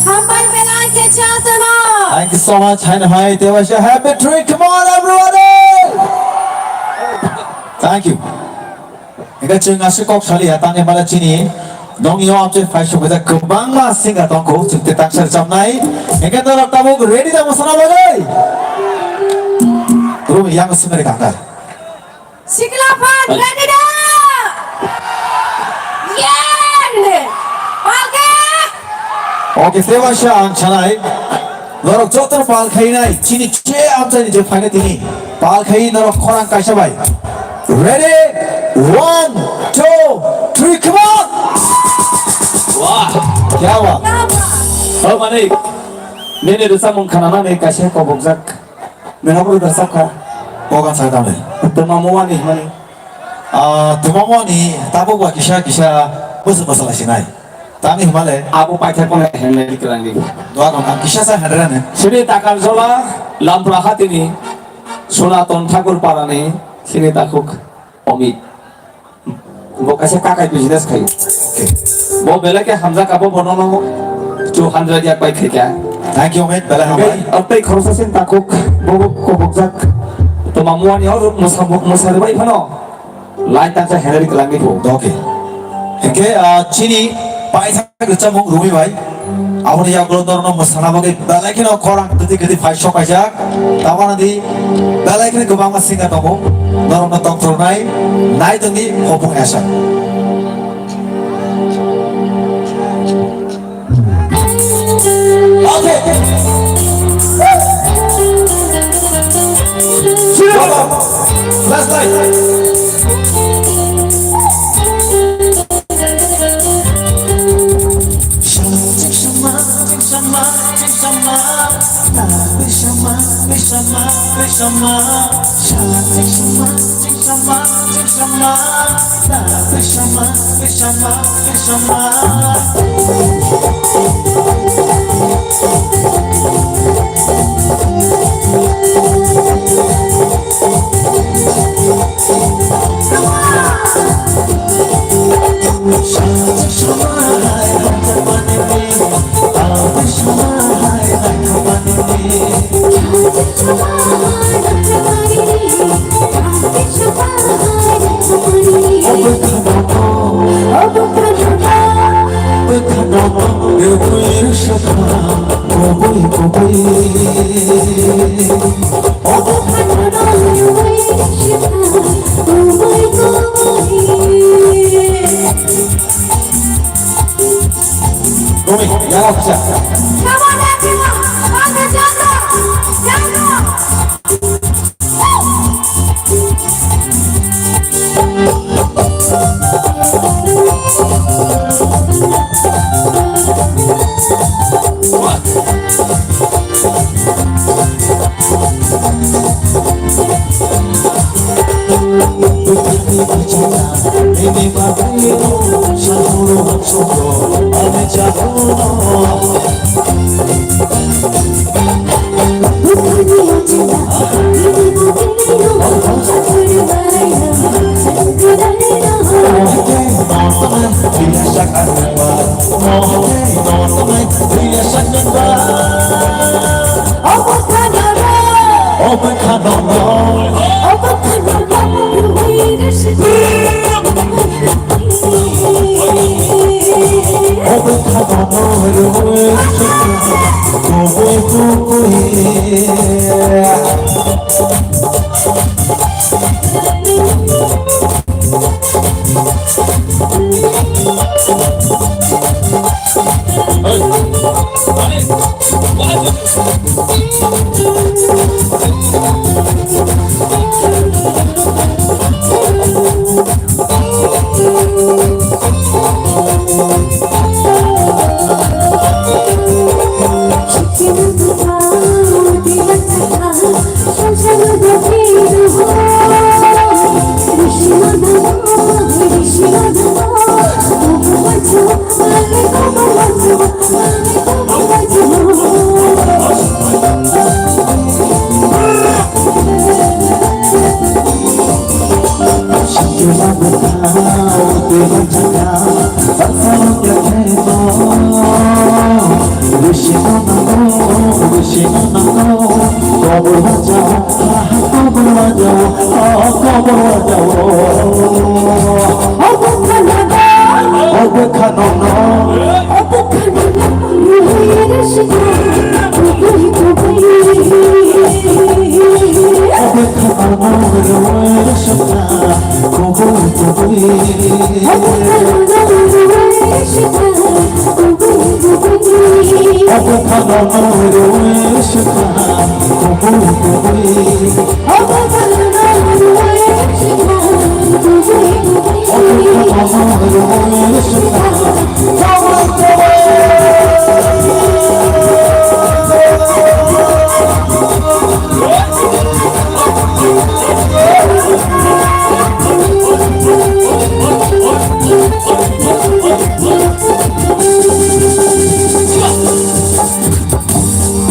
Hambai belai khe chasano. Thank you so much, Haino Hai. They wish a happy trip. Come on, everybody. Thank you. Hingke chwng aswk kok saliya, tangwi mala chini nongni o amchai phai sokjak kwbangma singer tongkho, chwng tei taksa rwchapnai. Hingke norok tabuk ready da mosana bagwi? Rumi yang singari kangkar. Sikla phan ready da? Yen! Palke! Okay, tei waisa ang sanai, norok joto pal khainai, chini che amchaini je phainai tini, pal khai norok khorang kaisa bai. Ready? One, two, three, come on! Wah! Kya baat? Oh, Manik, nini rwchapmung khananani kaisa kobokjak. Nini abo rwchapkha? Kogan sakdamni. Twma muani hwnmani. Ah, twma muani tabuk ba kisa kisa bwswk bwswk lai sinai. Tani hwnmale. Abo paithak kono henry kwlangdi. Doa kono ang kisa sa henry ne. Sini Takarjola, Lampra hatini, Sonaton Thakur parani, sini takhuk Omit. Bo kaisa kakai business khai. Okay. Bo belai khe hamjak abo bono no two hundred yak bai khaikha. Thank you, Omit. Belai hambai. Tei, tei khoroksa sin takhuk bo kobokjak. Twma muani oro mwsa, mwsari bai phano. Lai tangsa henry kwlangni phu. Okay. Hingke, ah, chini paithak rwchapmung Rumi bai. Aboni yagulo norokno mwsana bagwi belai kheno khorang kwtwi kwtwi phai sok kaijak. Tabana di belai kheno kwbangma singer tongo. Norokno tongthornai nai tongdi hopung esa. Okay. Last line. Rumi, yago kisa.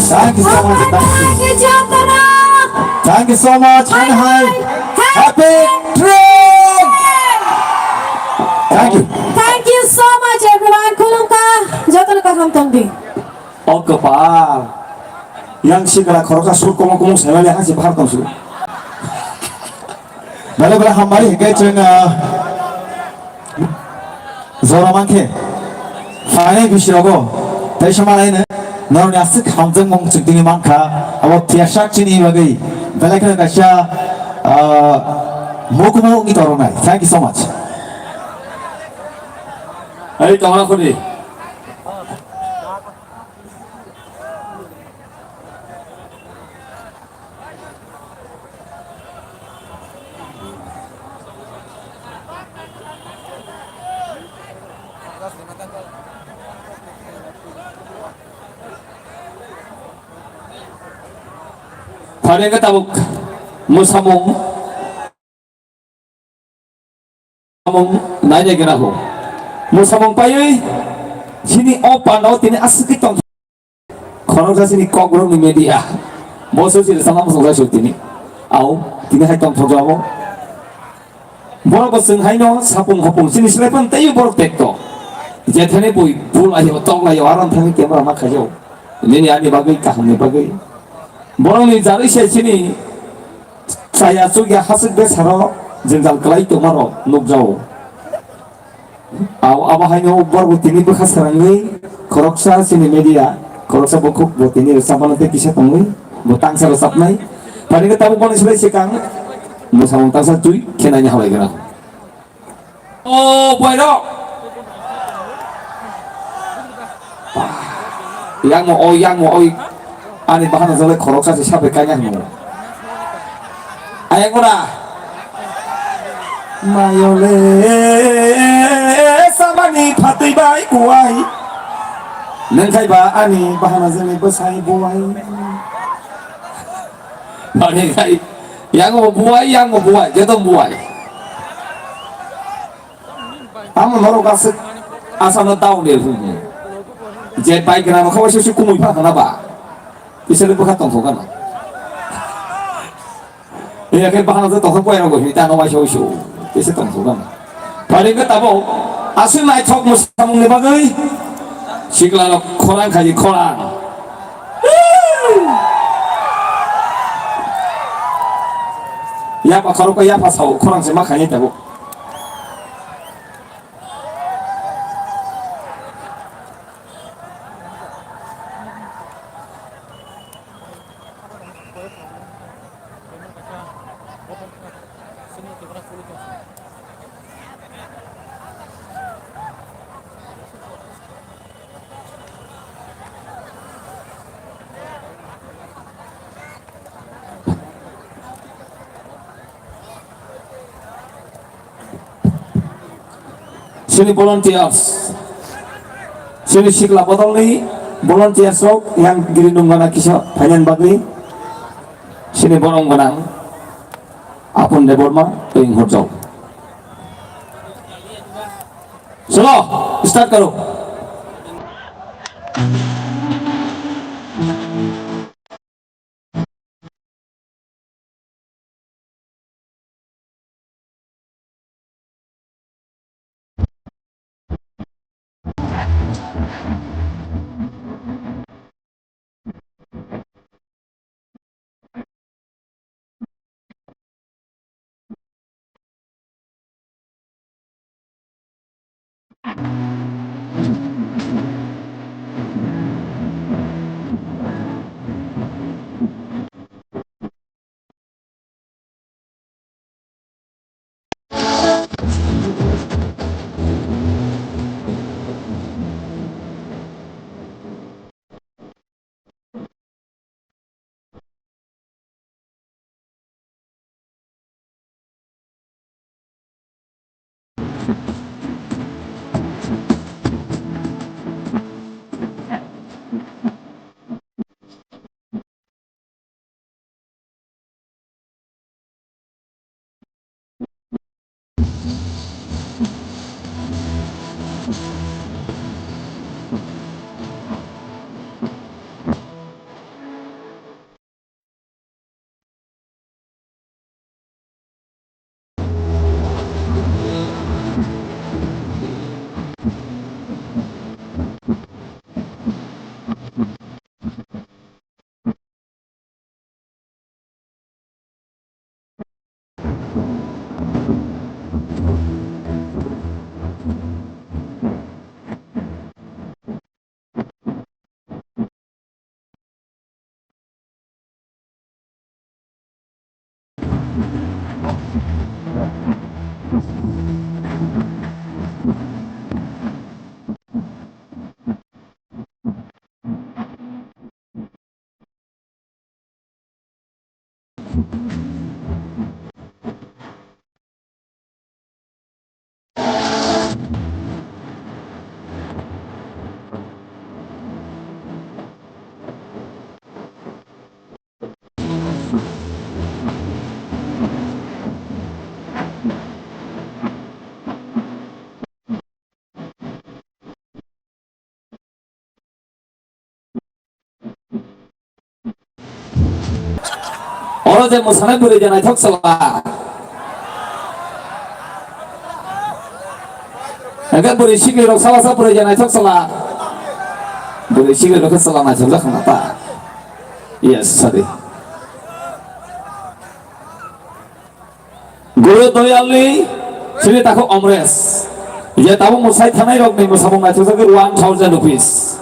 Thank you so much. Thank you. Thank you so much. And hi. Happy train. Thank you. Thank you so much, everyone. Khulumkha, jotono kaham tongdi. O kwpal. Yang sikla khoroksa sur komo komo saimani hasi bahar tongsu. Bale bale hambai hingke chwng, ah, jora mankhe. Phainai bisirogo. Tei samalaino norokni aswk hamjakmung chwng tini mankha. Abo phiyasak chini bagwi. Belai kheno kaisa, ah, mukumu wngwi toroknai. Thank you so much. Ei, tongna khudi. Thani khe tabuk mwsamung. Samung nainai gana ho. Mwsamung paiwi chini o pandao tini aswk tong. Khoroksa chini kokrokni media. Bo se chini sama musung sai tini. Au, tini hai tong thok jabo. Borok bo chwng haino sapung hopung chini slai pan tei borok tekto. Jethani bui bul ayo, tok layo, aron thangwi camera ma khayo. Nini ani bagwi, kahamni bagwi. Borokni jarwi se chini Chaya chukya hasik besaro jwngjal kwlai tongmarok nukjago. Abo, abo haino borok bo tini bwkha sarangwi khoroksa chini media, khoroksa bukhuk bo tini rwchapmano tei kisa tongwi bo tangsa rwchapnai. Phani khe tabuk boni slai swkang mwsamung tangsa twi khe naina hambai gwnang. O boirok. Yang mo oi, yang mo oi. Ani bahana jole khoroksa se sabai kanya hino. Ayang ora. Mayole samani phatwi bai kuai. Nengkhai ba ani bahana jole bwsai buai. Ani khai. Yang mo buai, yang mo buai, jotong buai. Amo norok aswk asano down ni phung. Je bai gwnang kha waisa se kumui pha khana ba. Kisa le bwkha tong thok gana. Iya khe bahana je tong thok pai rogo hi ta no waisa waisa. Kisa tong thok gana. Phari khe tabo aswk naithok mwsamung ni bagwi sikla rok khorang khai khorang. Yapha khorok yapha sao khorang se ma khai tabo. Chini volunteers, chini sikla bodolni volunteers rok yang giri nung gana kisa phainan bagwi chini borom gwnang Apun Debbarma tei Horjao. Chalo, start karo. Oro je mwsanai bwrwi je naithok sala. Hwnkhe bwrwi sikli rok sala sa bwrwi je naithok sala. Bwrwi sikli rok khe sala naithok jak khna ta. Yes, sorry. Guru Doyalni sini takhuk Omres. Je tabuk mwsai thanai rokni mwsamung naithok jagwi one thousand rupees.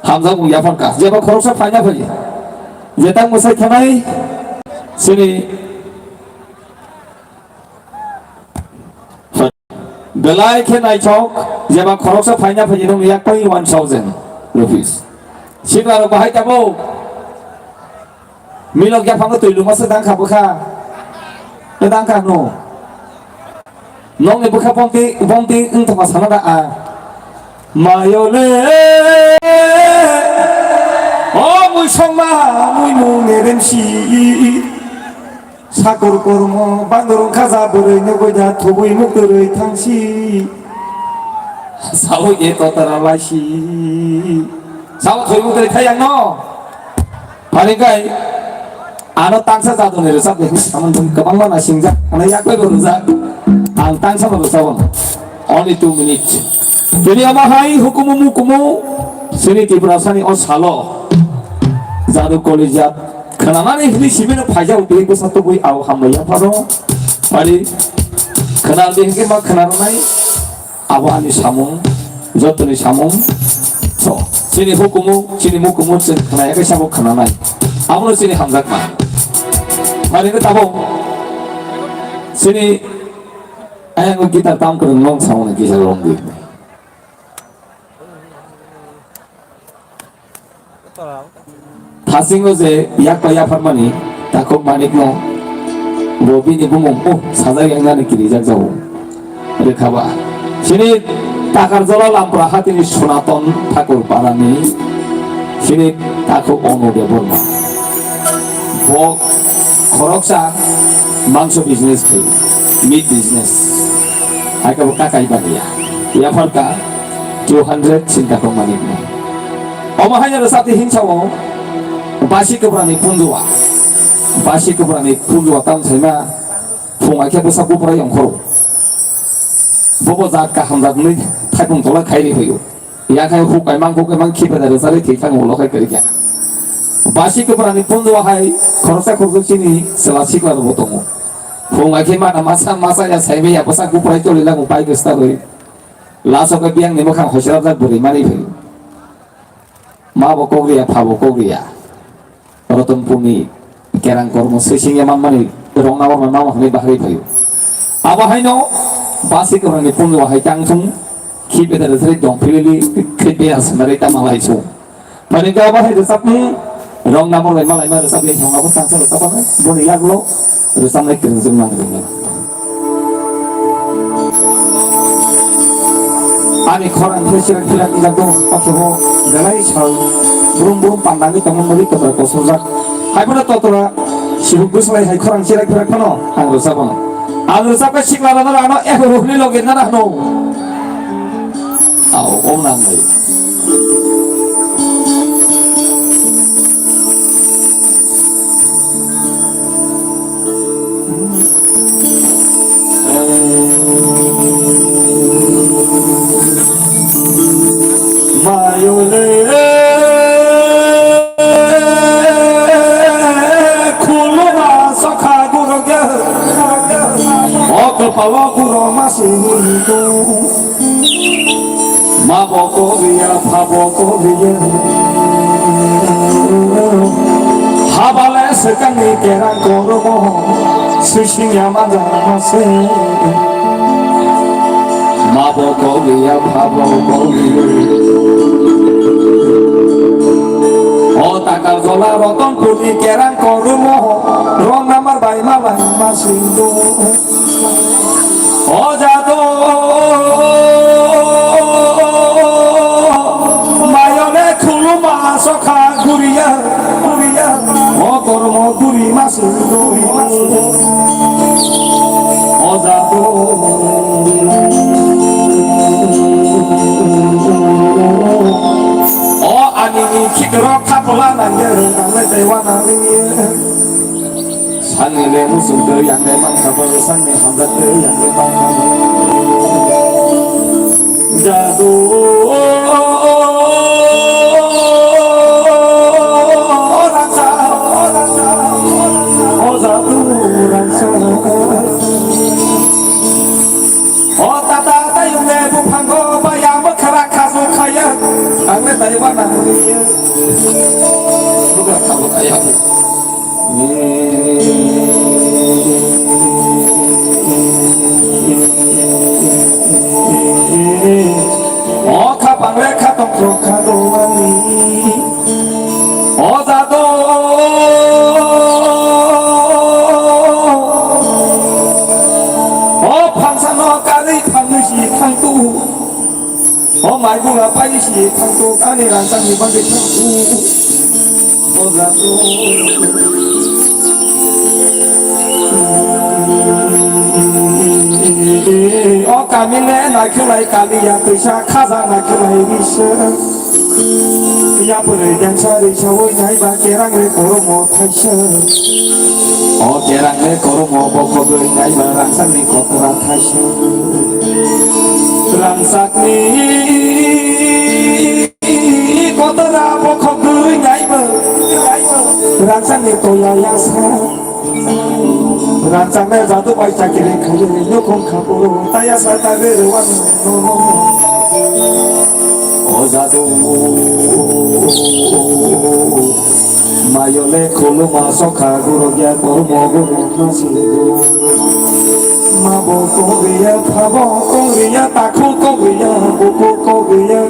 Hamjakmung yapharkha. Jeba khoroksa phaina phai. Je tak mwsai thanai sini belai khe naithok, jeba khoroksa phaina phai nung yak pai one thousand rupees. Sikla rok bahai tabuk. Milok yaphango twi luma se dangkha bwkha. Te dangkha no. Nokni bwkha bomti, bomti wng tongma sana da a. Mayole. O mui songma, mui mung nerem si. Sakur kormo, bandor wngkha ja bwrwi nugwi da thubui muk twrwi thangsi. Sawi e totara laisi. Sawi thubui muk twrwi thai ang no. Phani kai, ano tangsa jadoni rwchap de, samon thum kwbangma na singjak, ano yakwai bo rwjak, ang tangsa bo rwchap o. Only two minutes. Tini ama hai hukumu mukumu, sini Tiprasani o salo, jadu kolija, khwnamani hini sibino phaijak, bihik bwsa tubui au hambai yapharo, phari, khwna de hingke ma khwna rwnai, Abo ani samung, jotoni samung. So, chini hukumu, chini mukumu, chini khwnaya kaisa bo khwnanai. Abono chini hamjakma. Mani khe tabuk, chini ayang guitar tam kwrwng nong samung ni kisa rong di. Thasingo je yakpa yapharmani takhuk manikno bo bini bumung, oh, sajak yangnani kirijak jago. Rekhaba. Chini Takarjala Lampra hatini Sonaton Thakur parani chini takhuk Onu Debbarma. Bo khoroksa mangso business khai, meat business. Hai khe bo kakai baniya. Yapharka two hundred sinta tongmani. Omo haino rwchapni hinsao Basi Kwprani Punjua. Basi Kwprani Punjua tam saima phung ai khe bwsa buprai ongkhoro. Bobo jat kaham jat wngwi thaipung tola khairi phaio. Yakhai hukai mang hukai mang khipe da rwcharwi thwi thango ulo khai kwrwi kha. Basi Kwprani Punjua hai khoroksa khoroksa chini chwla sikla rokbo tongo. Phung ai khe mana masa masa ya saimaya bwsa buprai choli lango pai kwstarwi. Laso khe biyangni mwkhang hoiserapjak bwrwi manwi phaio. Ma bo kok riya, pha bo kok riya. Rotonpurni kerang kormo swi singya manmani rongna borma mama hwnwi bahai phaio. Abo haino Basi Kwprani Punjua hai tang thung, khi bedar thari dong philili, khi beya sanari ta malai sung. Phani khe abo hai rwchapni rongna borma malai ma rwchapni thong abo tangsa rwchapani boni yagulo rwchapnai kwrwngjwk nang rwngya. Ani khorang khe sirak phirak wngjakgo, pathoro belai sal brum brum pandagwi tongma muli totra kosojak. Haiphano totra sibuk bwslai hai khorang sirak phirak phano ang rwchapano. Ang rwchapkhe sikla rano ano eko ruhni logi nana hwno. Au, o nang lai. Mayole khuluma sakha guru ge. O kepala guru masih hidup. Mabo koriya, phabo koriya. Habale sekangni kerang koromo, sisingya manjama se. Mabo koriya, phabo koriya. O Takarjala Rotonpurni kerang koromo, rong namar bai malai masindo. O jado, mayone khuluma sokha guriya, guriya. O kormo guri masi guri. O jado. O ani ni khikro khapla nangya, nangya dewa nangya. Sangni le muchung twi ang le mankha bo, sangni hamjak twi ang le mankha bo. Jadu. O jadu rangsa. O tata tayung le buphango baya mwkhra khasu khaya. Ang le taiwa na huriya. Buka khabu khaya. O khapang le khatong thok kha do ani. O jadu. O phansa no karwi phangwi si thang tu. O mai buma pai si thang tu, ani rangchak ni bagwi thang tu. O jadu. O kami le naikhwlai kaliya twisa khaja naikhwlai bisa. Yapri dengsa risa oi naiba kerang le koromo thaisa. O kerang le koromo bokhogwi naiba rangchak ni kotora thaisa. Rangchak ni kotora bokhogwi naiba rangchak ni toya yasa. Rangchak ni jadu bai chakiri khayo nukhung khapuru taya sa ta re re wan no no. O jadu. Mayole khuluma sokha guru gya kormo guru masidu. Mabo kongriya phabo kongriya takhu kongriya buku kongriya.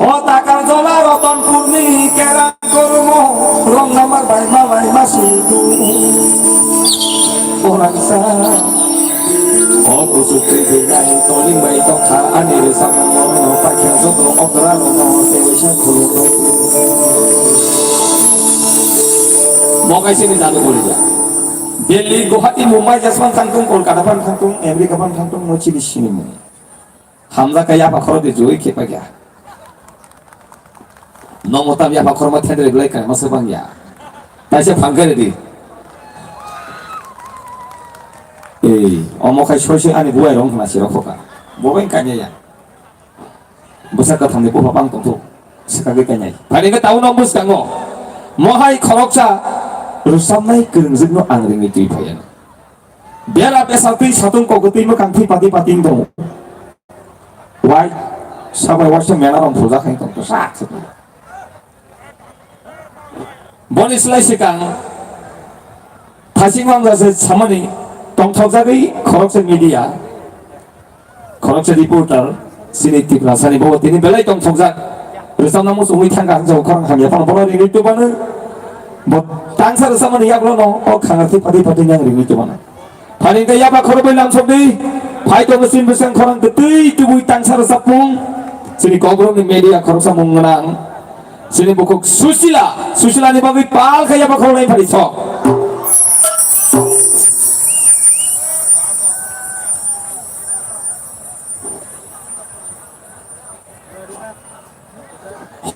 O takar jola Rotonpurni kerang kormo rong namar bai ma bai masidu. Orangsa. O kusuk twi bwinai toling bai tongkha ani rwchapmung no paikha joto okra rokno tei waisa khulumnai. Mo kaisa ni jadu bolija. Delhi, Guwahati, Mumbai, Jaswan thangtung, Kolkata phan thangtung, America phan thangtung, no chini sinimung. Hamjakha yapha khoroknwi joi khe paikha. Nomo tam yapha khorokma thendrwi belai kha masa bangya. Taisa phangkhe redi. Ei, omo khai soi soi ani buai rong khna sirok khoka. Bo bai kanya ya. Bwsa kathang ni bupha bang tongthok. Swkagwi kanya. Phani khe taun no bwskango. Mohai khoroksa rwchapnai kwrwngjwk no ang ringwi twi phaiya. Bera besa twi satung kok twi mwkhang twi pati pati wng tongo. Wai sabai waisa mela rong phulja khai tong sak se. Boni slai swkang thasing wng jase samani tongthokjagwi khoroksa media. Khoroksa reporter, chini Tiprasani bo tini belai tongthokjak. Rwchapna muchungwi thangkha, ang jabo khorang hamya phano bono ringwi tubano. Bo tangsa rwchapmani yagulono o khangar thwi phatwi phatwi nang ringwi tubano. Phani hwnkhe yapha khorokbai lamsokdi. Phai tongo chini bwsang khorang kwtwi tubui tangsa rwchapmung. Chini Kokborokni media khoroksa mung gwnang. Chini bukhuk Susila, Susilani bagwi pal khe yapha khoroknai phari sok.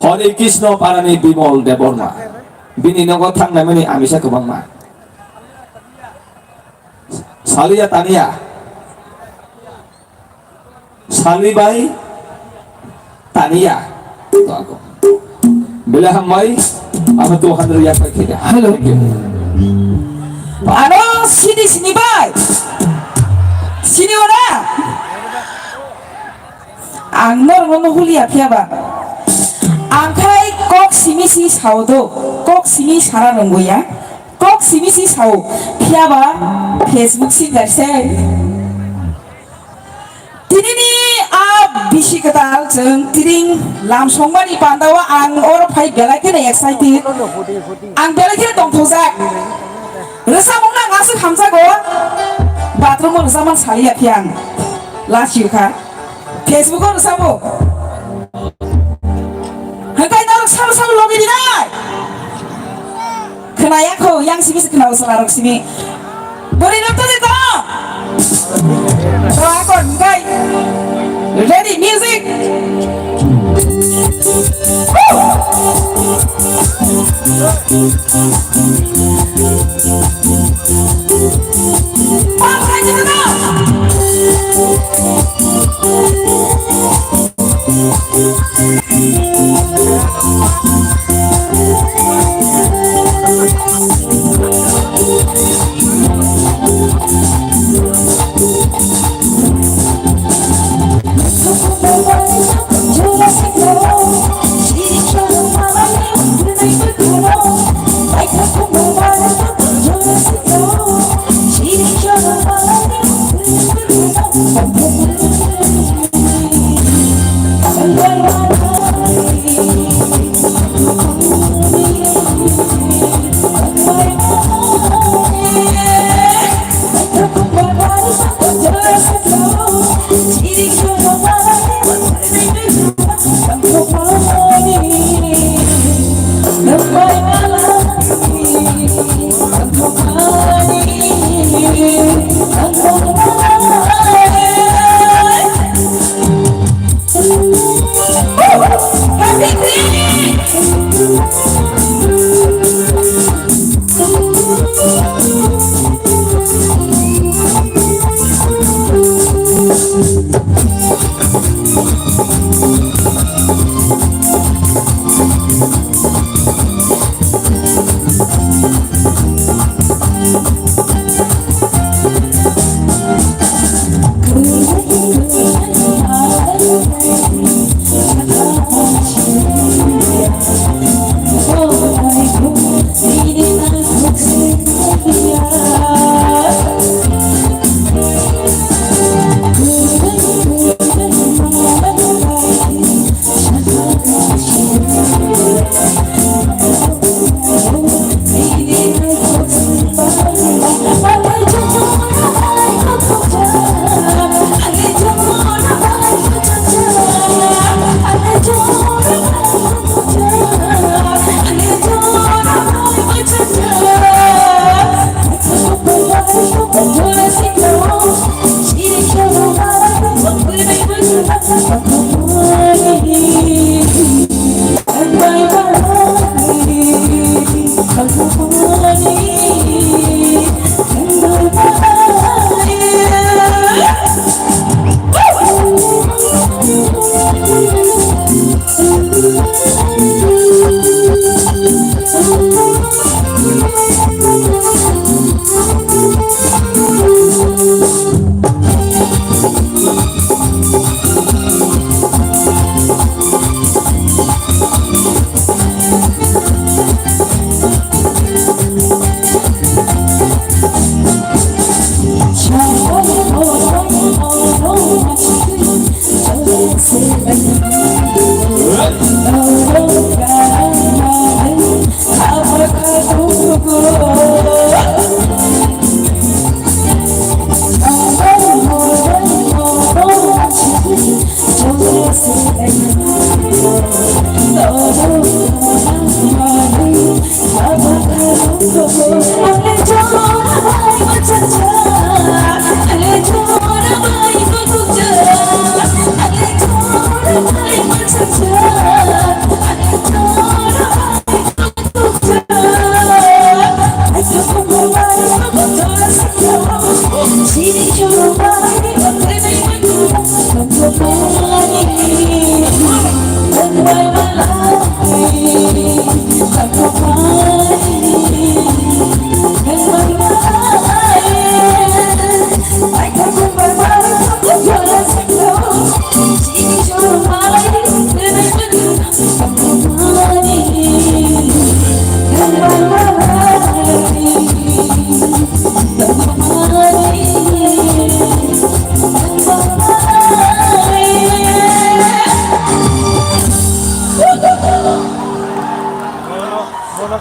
Hare Krishna parani Bimol Debbarma. Bini nogo thangnai mani amisa kwbangma. Saliya taniya. Sali bai taniya. Belai hambai. Ano two hundred yak bai kheda. Hello. Thank you. Ano sini sini bai. Sini ora. Ang norokno no hulia phiya ba. Ang khai kok simi si sao do, kok simi sana nungguya, kok simi si sao phiya ba Facebook singer se. Tinini a bisi kwtal chwng tiring lam songmani pandao ang oro phai belai kheno excited. Ang belai kheno tongthokjak. Rwchapmung no ang aswk hamjago. Bathroom o rwchapmani saliya phiya ang. Last year kha. Facebook o rwchapmung. Hwnkhe norok sabo sabo logi dinai. Khwnaya kho, yang simi se khwnao chwla rok simi. Bwrwi rok to de to. To akon hwnkhe. Ready, music. Woo!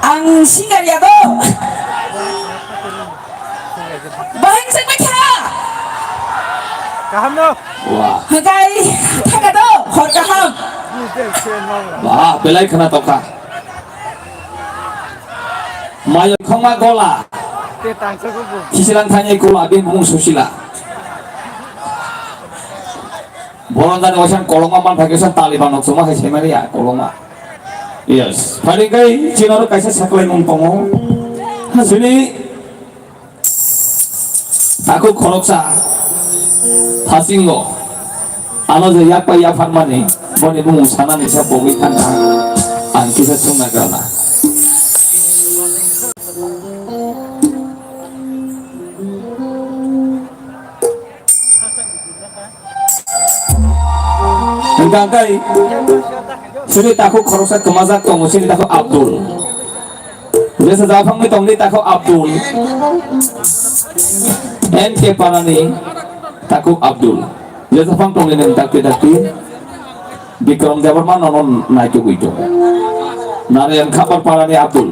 Ang singer ya do. Bahai kwchangma kha. Kaham no? Wah. Hwnkhe thangkha do, hor kaham. Wah, belai khna tokha. Mayo khongma gola. Te tangsa ko bo. Kisilang thani gola, bini mung Susila. Bolong jani waisa koloma man phai kaisa Taliban nok chuma hai sai mani ya koloma. Yes. Phari kai chinaro kaisa saklai mung tongo. Sini aku khoroksa thasingo ano je yak pai yak phan mani. Boni bumung sanani sa bogwi thangkha, ang kisa sungna gana. Hwnkha hwnkhe chini takhuk khoroksa kwmajak tongo, chini takhuk Abdul. Jesa japhangni tongni takhuk Abdul. N K Parani takhuk Abdul. Jesa phang tongni nang dakti dakti. Bikram Debbarma nono naitugwi tongo. Narayan Khapar Parani Abdul.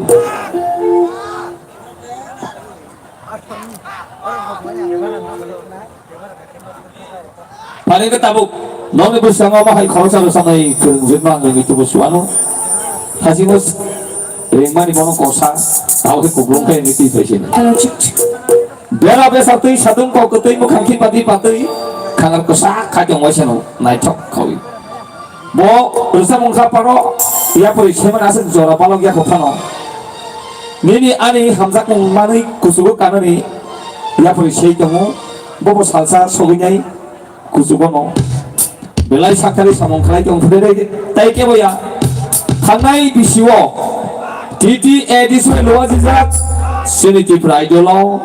Phaikhe tabuk nokni bwskango omo hai khoroksa rwchapnai kwrwngjwkno ang rwngwi tubu suano. Hachino ringmani bono kosa, tabuk khe kuplung khe wngwi twi phaisino. Bera besa twi sadung kok kwtwi mwkhang khi patwi patwi khangar kwsa khaitong waisano naithok khawi. Bo rwchapmung kha paro yapri seman aswk jora balok yakho phano. Nini ani hamjakmung manwi kuchugo kanani yapri sei tongo. Bobo salsa sogwinai kuchugono. Belai saktharwi samung khlai tong phre tei kebo ya. Thangnai bisio T T A D C luajijak chini Tripura idolo.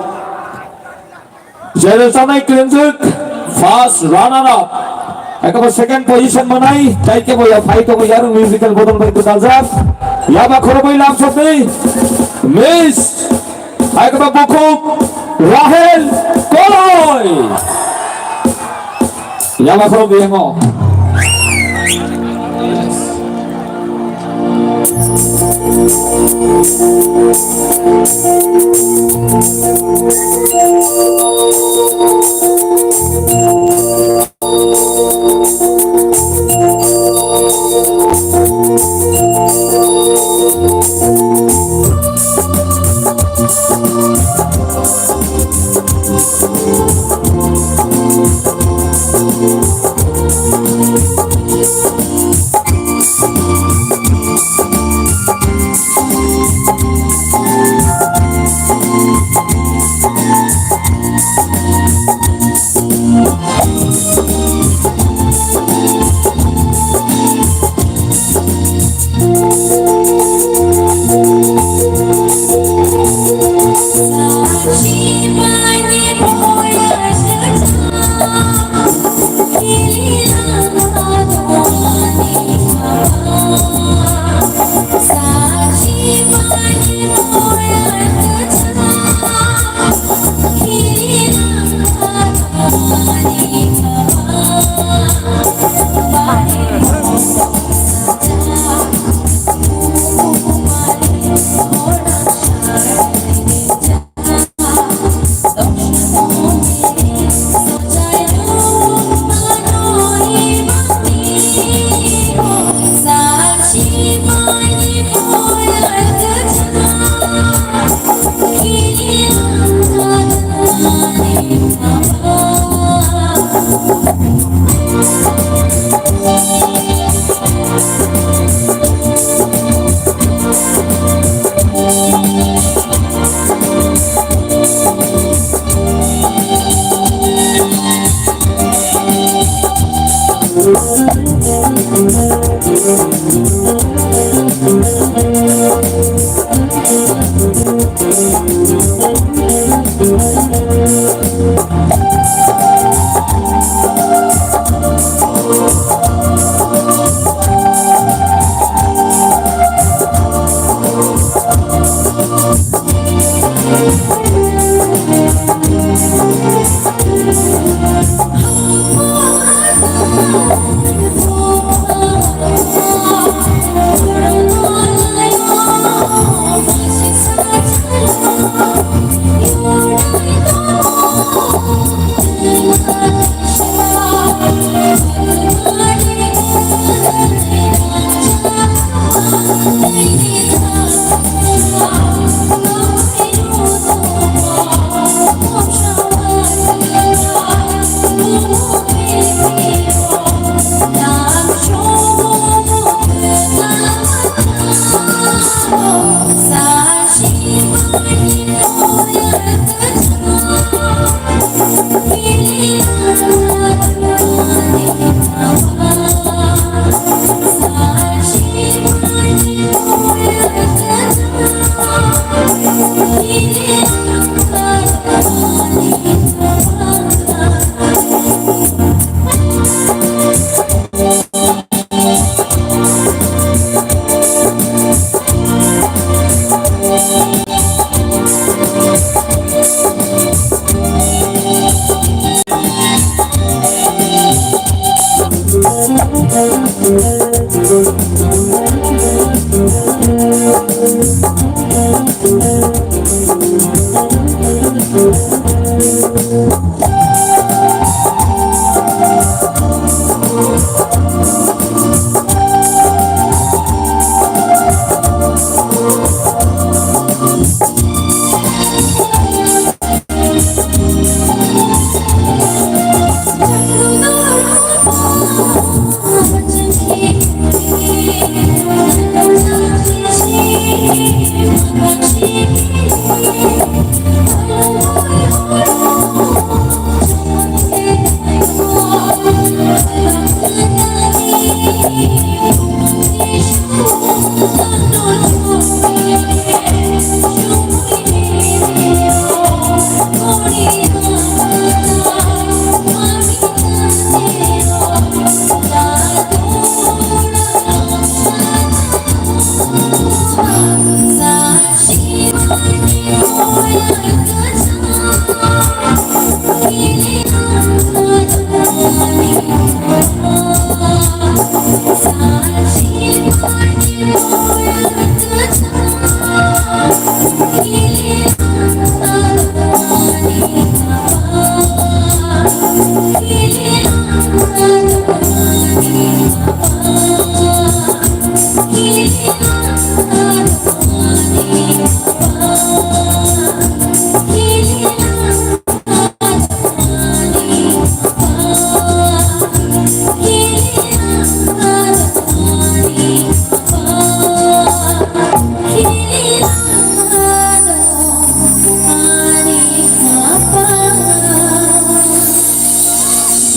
Jero chanai klenjak first runner up. Ekaba second position manai, tai kebo ya phai tongo yarung musical bodol bai kwtaljak. Yaba khoroboi lamsokni Miss. Ekaba bukhuk Rahel Koloi. Yaba khoroboi yango.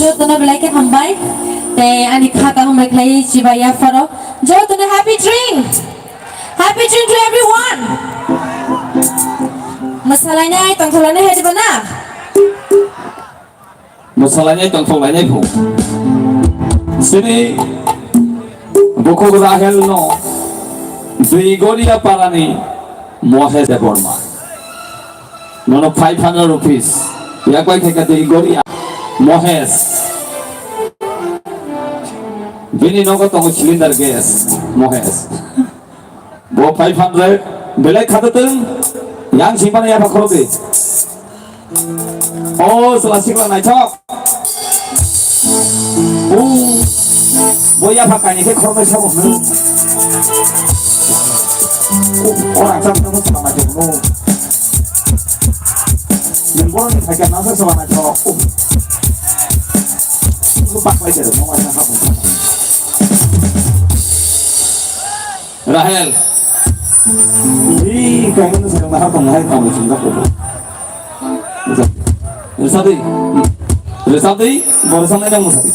Jotono belai khe hambai. Tei ani kha kaham bai khlai chibai ya pharo. Jotono happy drink. Happy drink to everyone. Mwsalainai tongthoklanai hai diba na? Mwsalainai tongthoklainai phu. Sini bukhuk Rahel no Duigoria parani Mohesh Debbarma. Nono five hundred rupees. Yakwai khaika Duigoria. Mohesh. Bini nogo tongo cylinder gas. Mohesh. Bo five hundred. Belai khatatwng. Yang singmani yapha khorokdi. O chwla sikla naithok. O, bo yapha kainwi khe khoroknwi sabo hwnwi. O, o rangchak no chwla naithok no. Nwng borokni phaikha nasa chwla naithok. O. Bo paklai de, mo waisa ha bo. Rahel. Ih, kamu tuh sedang mahal pengahai kamu cinta kubu. Resati. Resati, baru sampai dong Resati.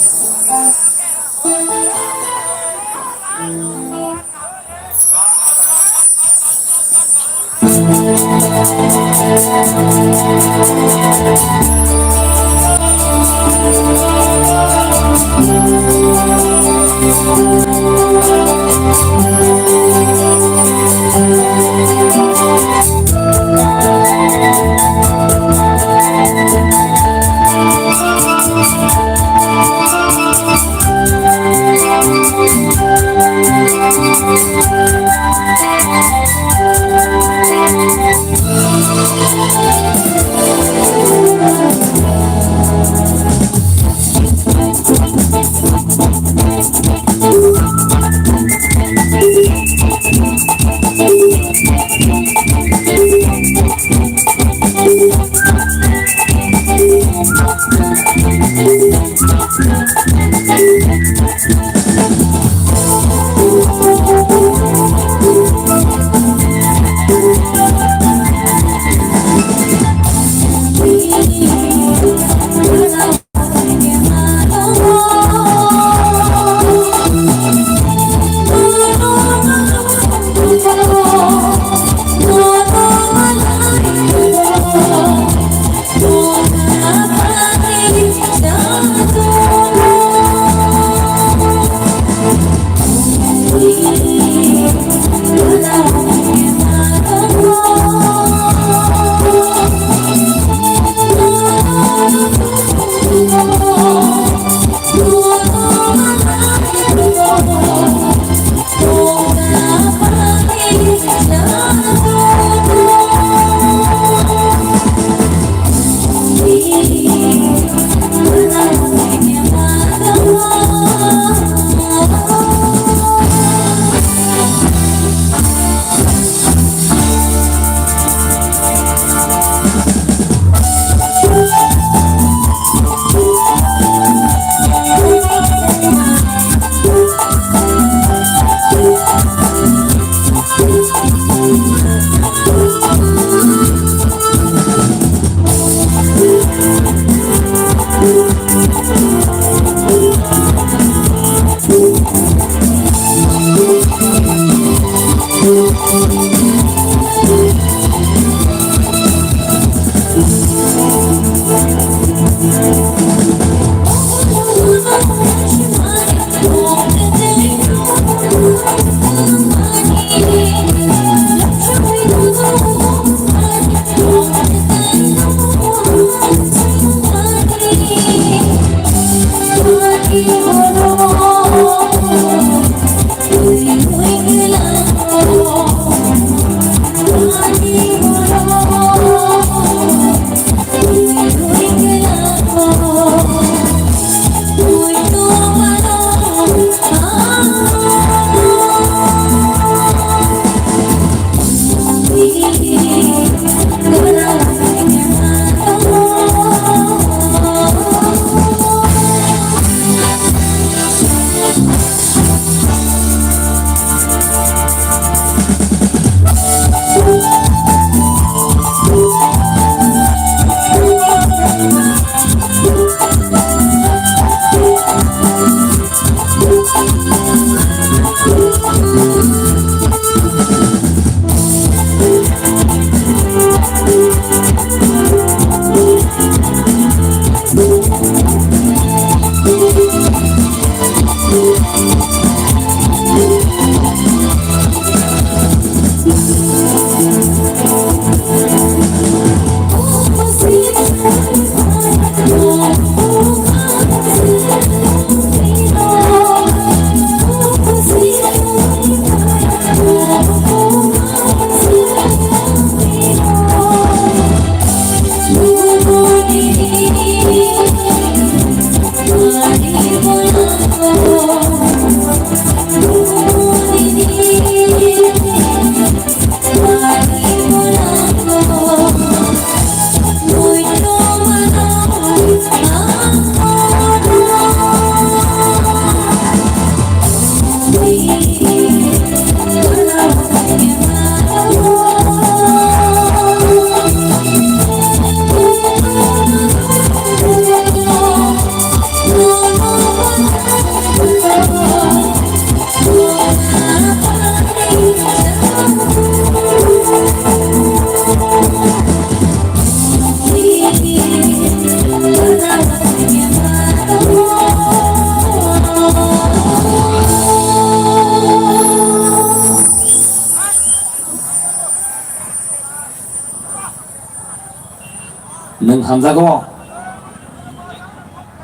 Nwng hamjago?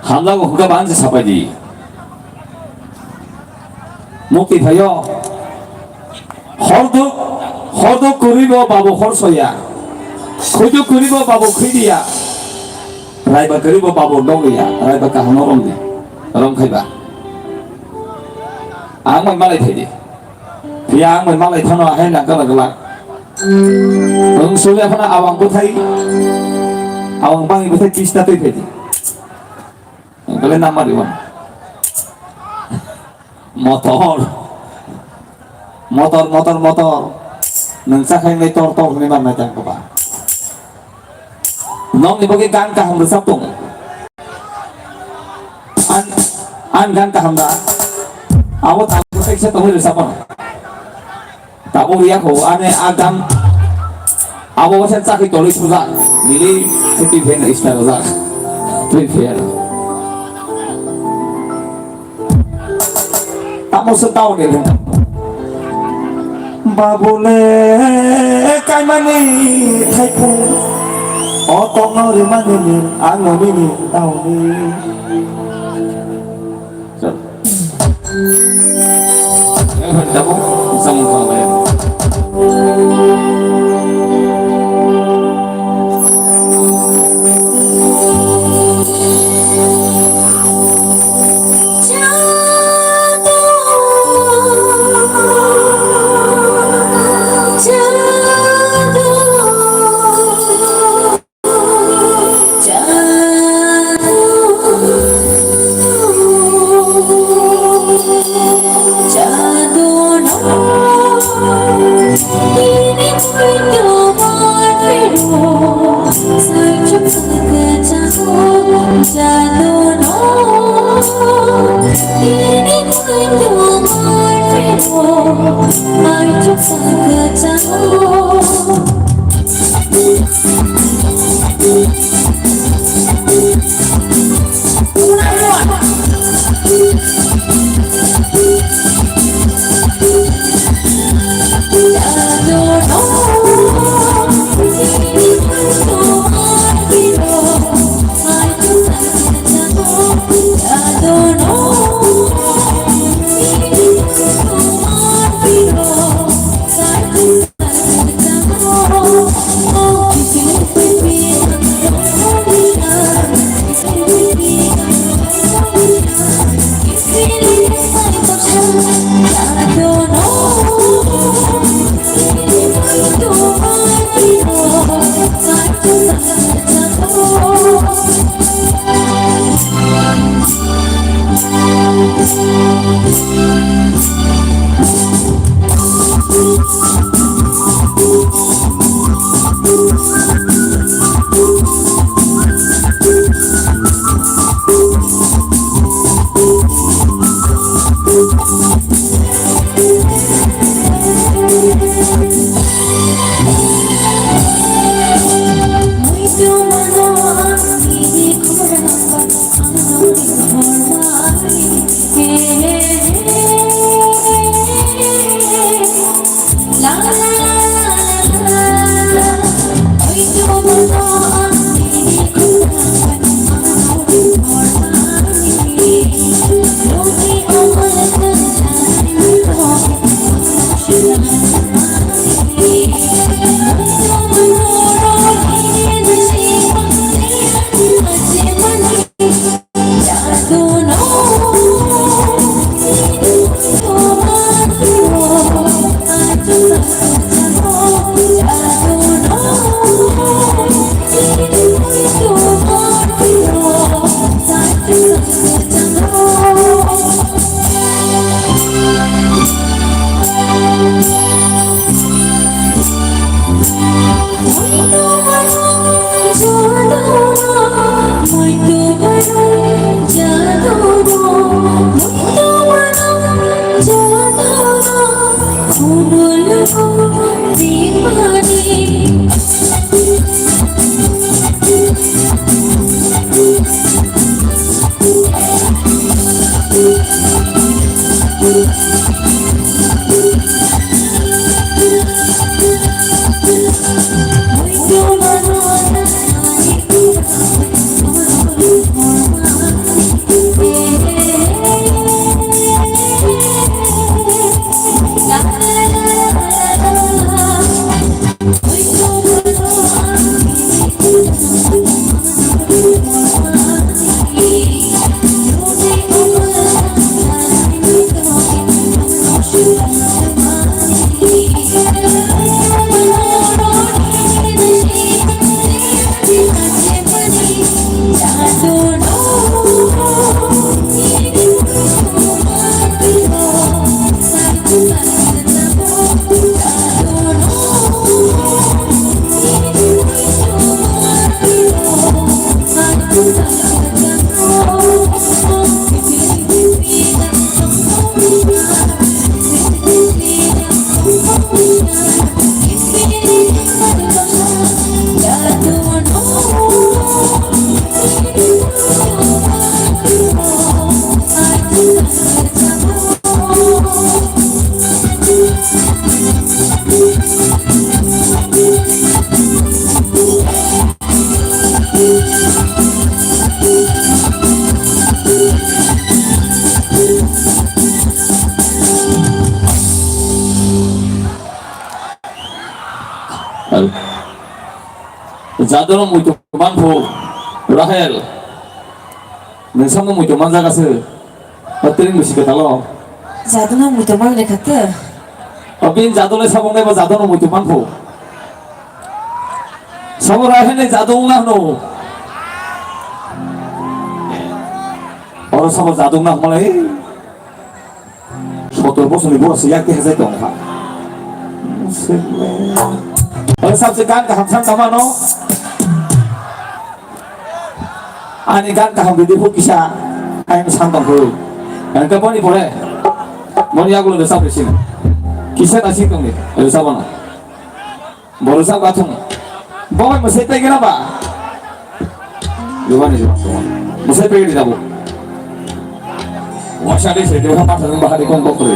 Hamjago hwnkhe ba ang se sapai di. Mukti phaio. Horduk, horduk kwrwi bo babu hor soya. Khwiduk kwrwi bo babu khwidi ya. Raiba kwrwi bo babu dogwi ya. Raiba kaham no romdi. Romkhaiba. Ang bai malai phaidi. Phiya ang bai malai phano ahai nang kala kala. Ang sule phano awang bwthai, awang bangwi bwthai tista twi phaidi. Ang kale nama diwan. Motor. Motor, motor, motor. Nang sakhai nai tor tor hwnwi mannai tang kaba. Nokni bagwi gan kaham rwchap tongo. An, an gan kaham da. Abo tabuk kaisa tongwi rwchapmano. Tabuk riya kho, ane a gan. Abo waisa chakhi tolwi sujak. Nini prepare na ista rwjak. Prepare. Tamo se tao ni le. Babule kaimani thaiphung. O tongno rimani ni, ano nini tao ni. Tamo, samung pang le. Jadolo muitu manphu, Rahel. Nwng samung muitu manjak aswk. O tring bisi kwtalo. Jadolo muitu manle khato. O bin jadole samung naibo jadolo muitu manphu. Sabo Rahel ni jadung na hwno. Oro sabo jadung na hwmalai. Sotor bosorni borok se yak khe hajai tong kha. Oi, sabse gan kaham san tama no. Ani gan kaham ridi hu kisa. Ayang san tong hu. Ang ka boni pore. Boni yagulo de sabse sin. Kisa ta sin tong ni. Oi, sabana. Borok sa bathum. Bo bai mwsai pegena ba? Jubani jubani. Mwsai pegeni jabo. Wasa de se de ha patha ba hari kon bokre.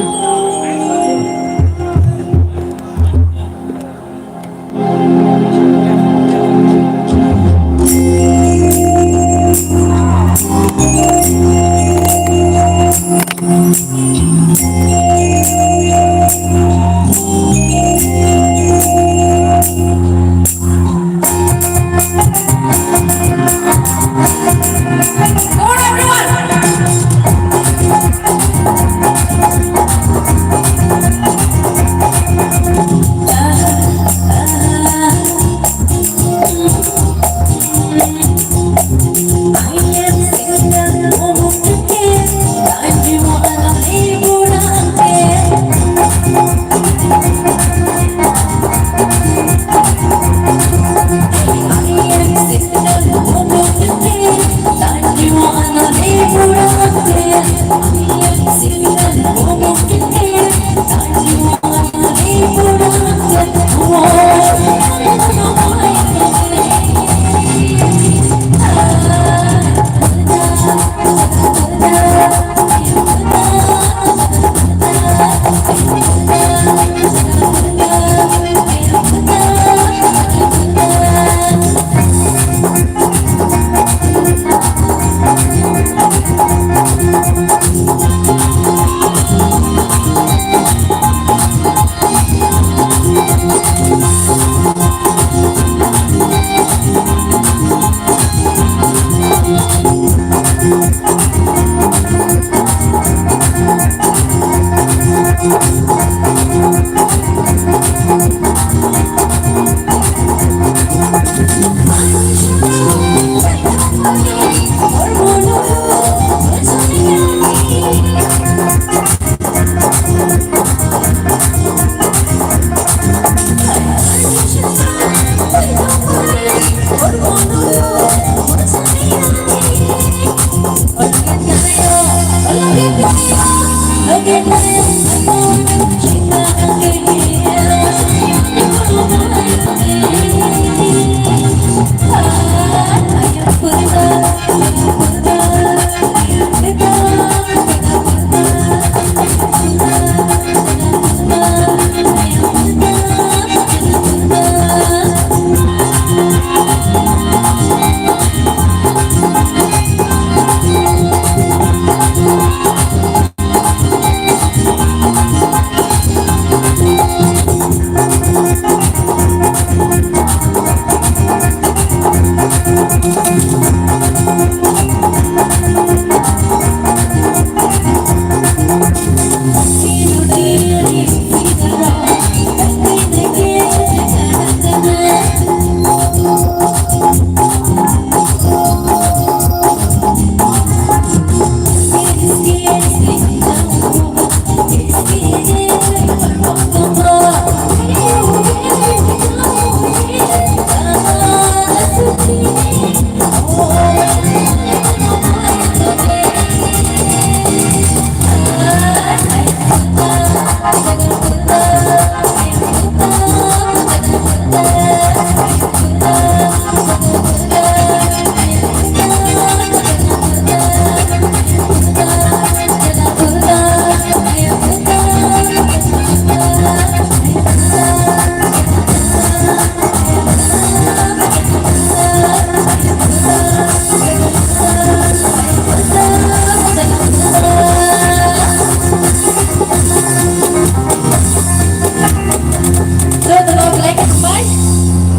Jotono belai khe hambai.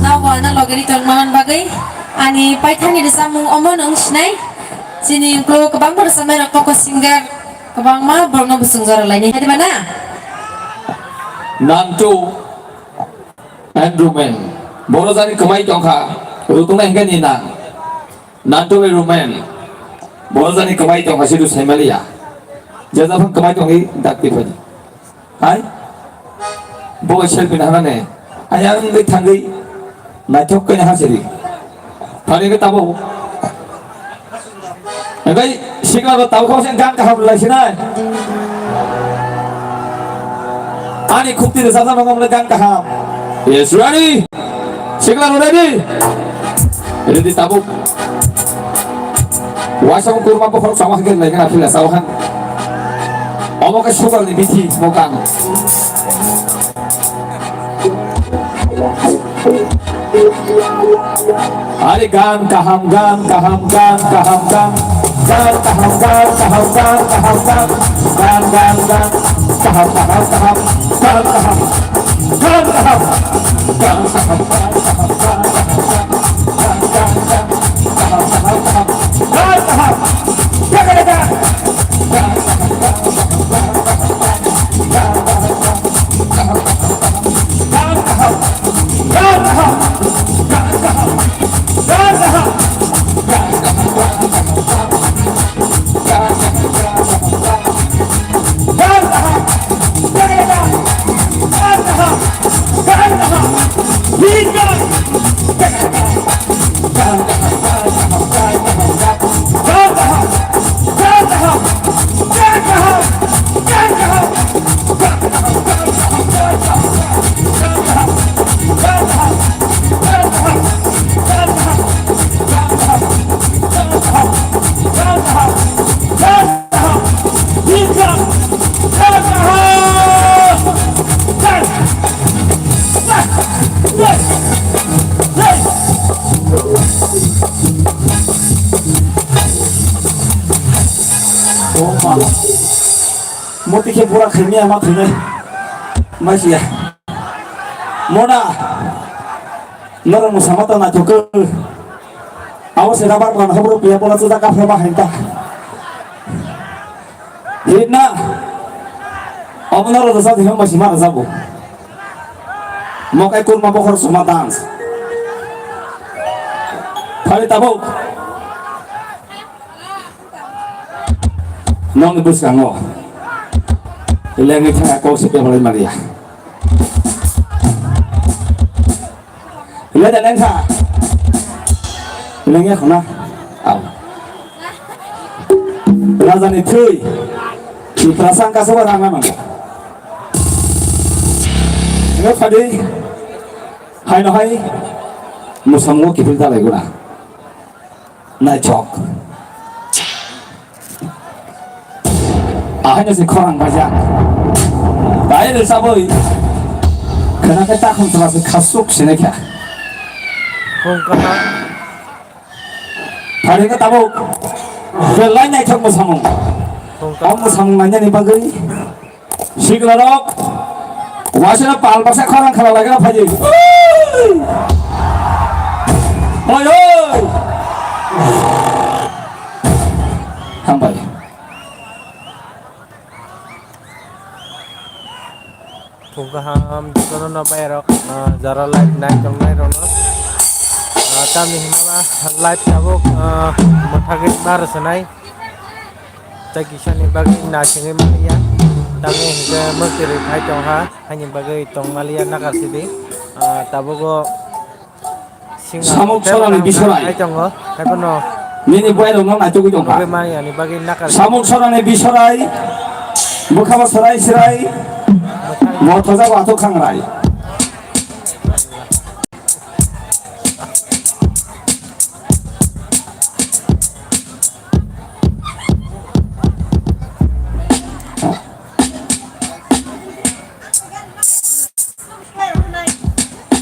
Nogo ano logeri tongma bagwi ani paithakni rwchapmung omo nwng sinai. Chini ulo kwbangma rwchapnai rok koko singer kwbangma borokno bwswng jora lainai. Hai diba na? Nantu and Rumen. Boro jani kwmai tongkha. Rutungnai hwnkhe ni nang. Nantu and Rumen. Boro jani kwmai tongkha sidu saimaliya. Jejaphang kwmai tongwi dakti phai. Hai? Bo selfie nahana ne. Ayang wngwi thangwi naithok khe hasiri. Thani khe tabo. Egai sikla bo tabo kho sen gan kaham lai sinai. Ani khukti rwchapna mangam le gan kaham. Yes, ready? Sikla ready? Ready tabo. Waisa kurma bokhorok chama khe lai kana phila sao han. Omo khe sugar ni bithi mo kan. Ari gan kaham, gan kaham, gan kaham, gan. Gan kaham, gan kaham, gan kaham, gan. Gan, gan, gan. Kaham, kaham, kaham. Gan kaham. Gan kaham. Gan kaham, gan kaham, gan kaham, gan. Moti khe bura khaimya ma thwinai. Masiya. Mona. Norok mwsama ta naithok khe. Abo se rabar ban habro piya bola chuda kapha ma hain ta. Hit na. Abo norok da sa thima masi ma rajabu. Mokai kurma bokhor suma dance. Phari tabuk. Nokni bwskango lengwi thangya kok se kebo lai maliya. Leda lengkha. Lengya khuna. Au. Rajani thwi. Tiprasa wngkha sobo rang nang. Nge phadi. Haino hai. Musamgo kiphil dalai guna. Naithok. Ahaino se khorang bajak. Bai rwchabwi. Khwna khe takhum tla se khasuk sinai kha. Phung kaham. Pharingo tabuk. Belai naithok mwsamung. Phung kaham. O mwsamung nainani bagwi. Siklarok, wasino pal baksa khorang khala lagina phaidi. Oi, oi. Hambai. Phung kaham, jotono no bayarok, ah, jara live nai tongnai rokno. Ah, tamni hwnba live tabuk, ah, mwthagwi bar sanai. Tei kisani bagwi nasingwi maliya, tamni hwnkhe mwktwi rwi phai tongha, haini bagwi tongmaliya nakar sidi. Ah, tabugo singa Samuk tei sorani bisorai. Hai tongo, haiphano Nini buai rok no naitugwi tongkha. Nugwi mani ani bagwi nakar. Samuk sorani bisorai, bwkhabo sorai sirai, mothojak wathuk khangrai.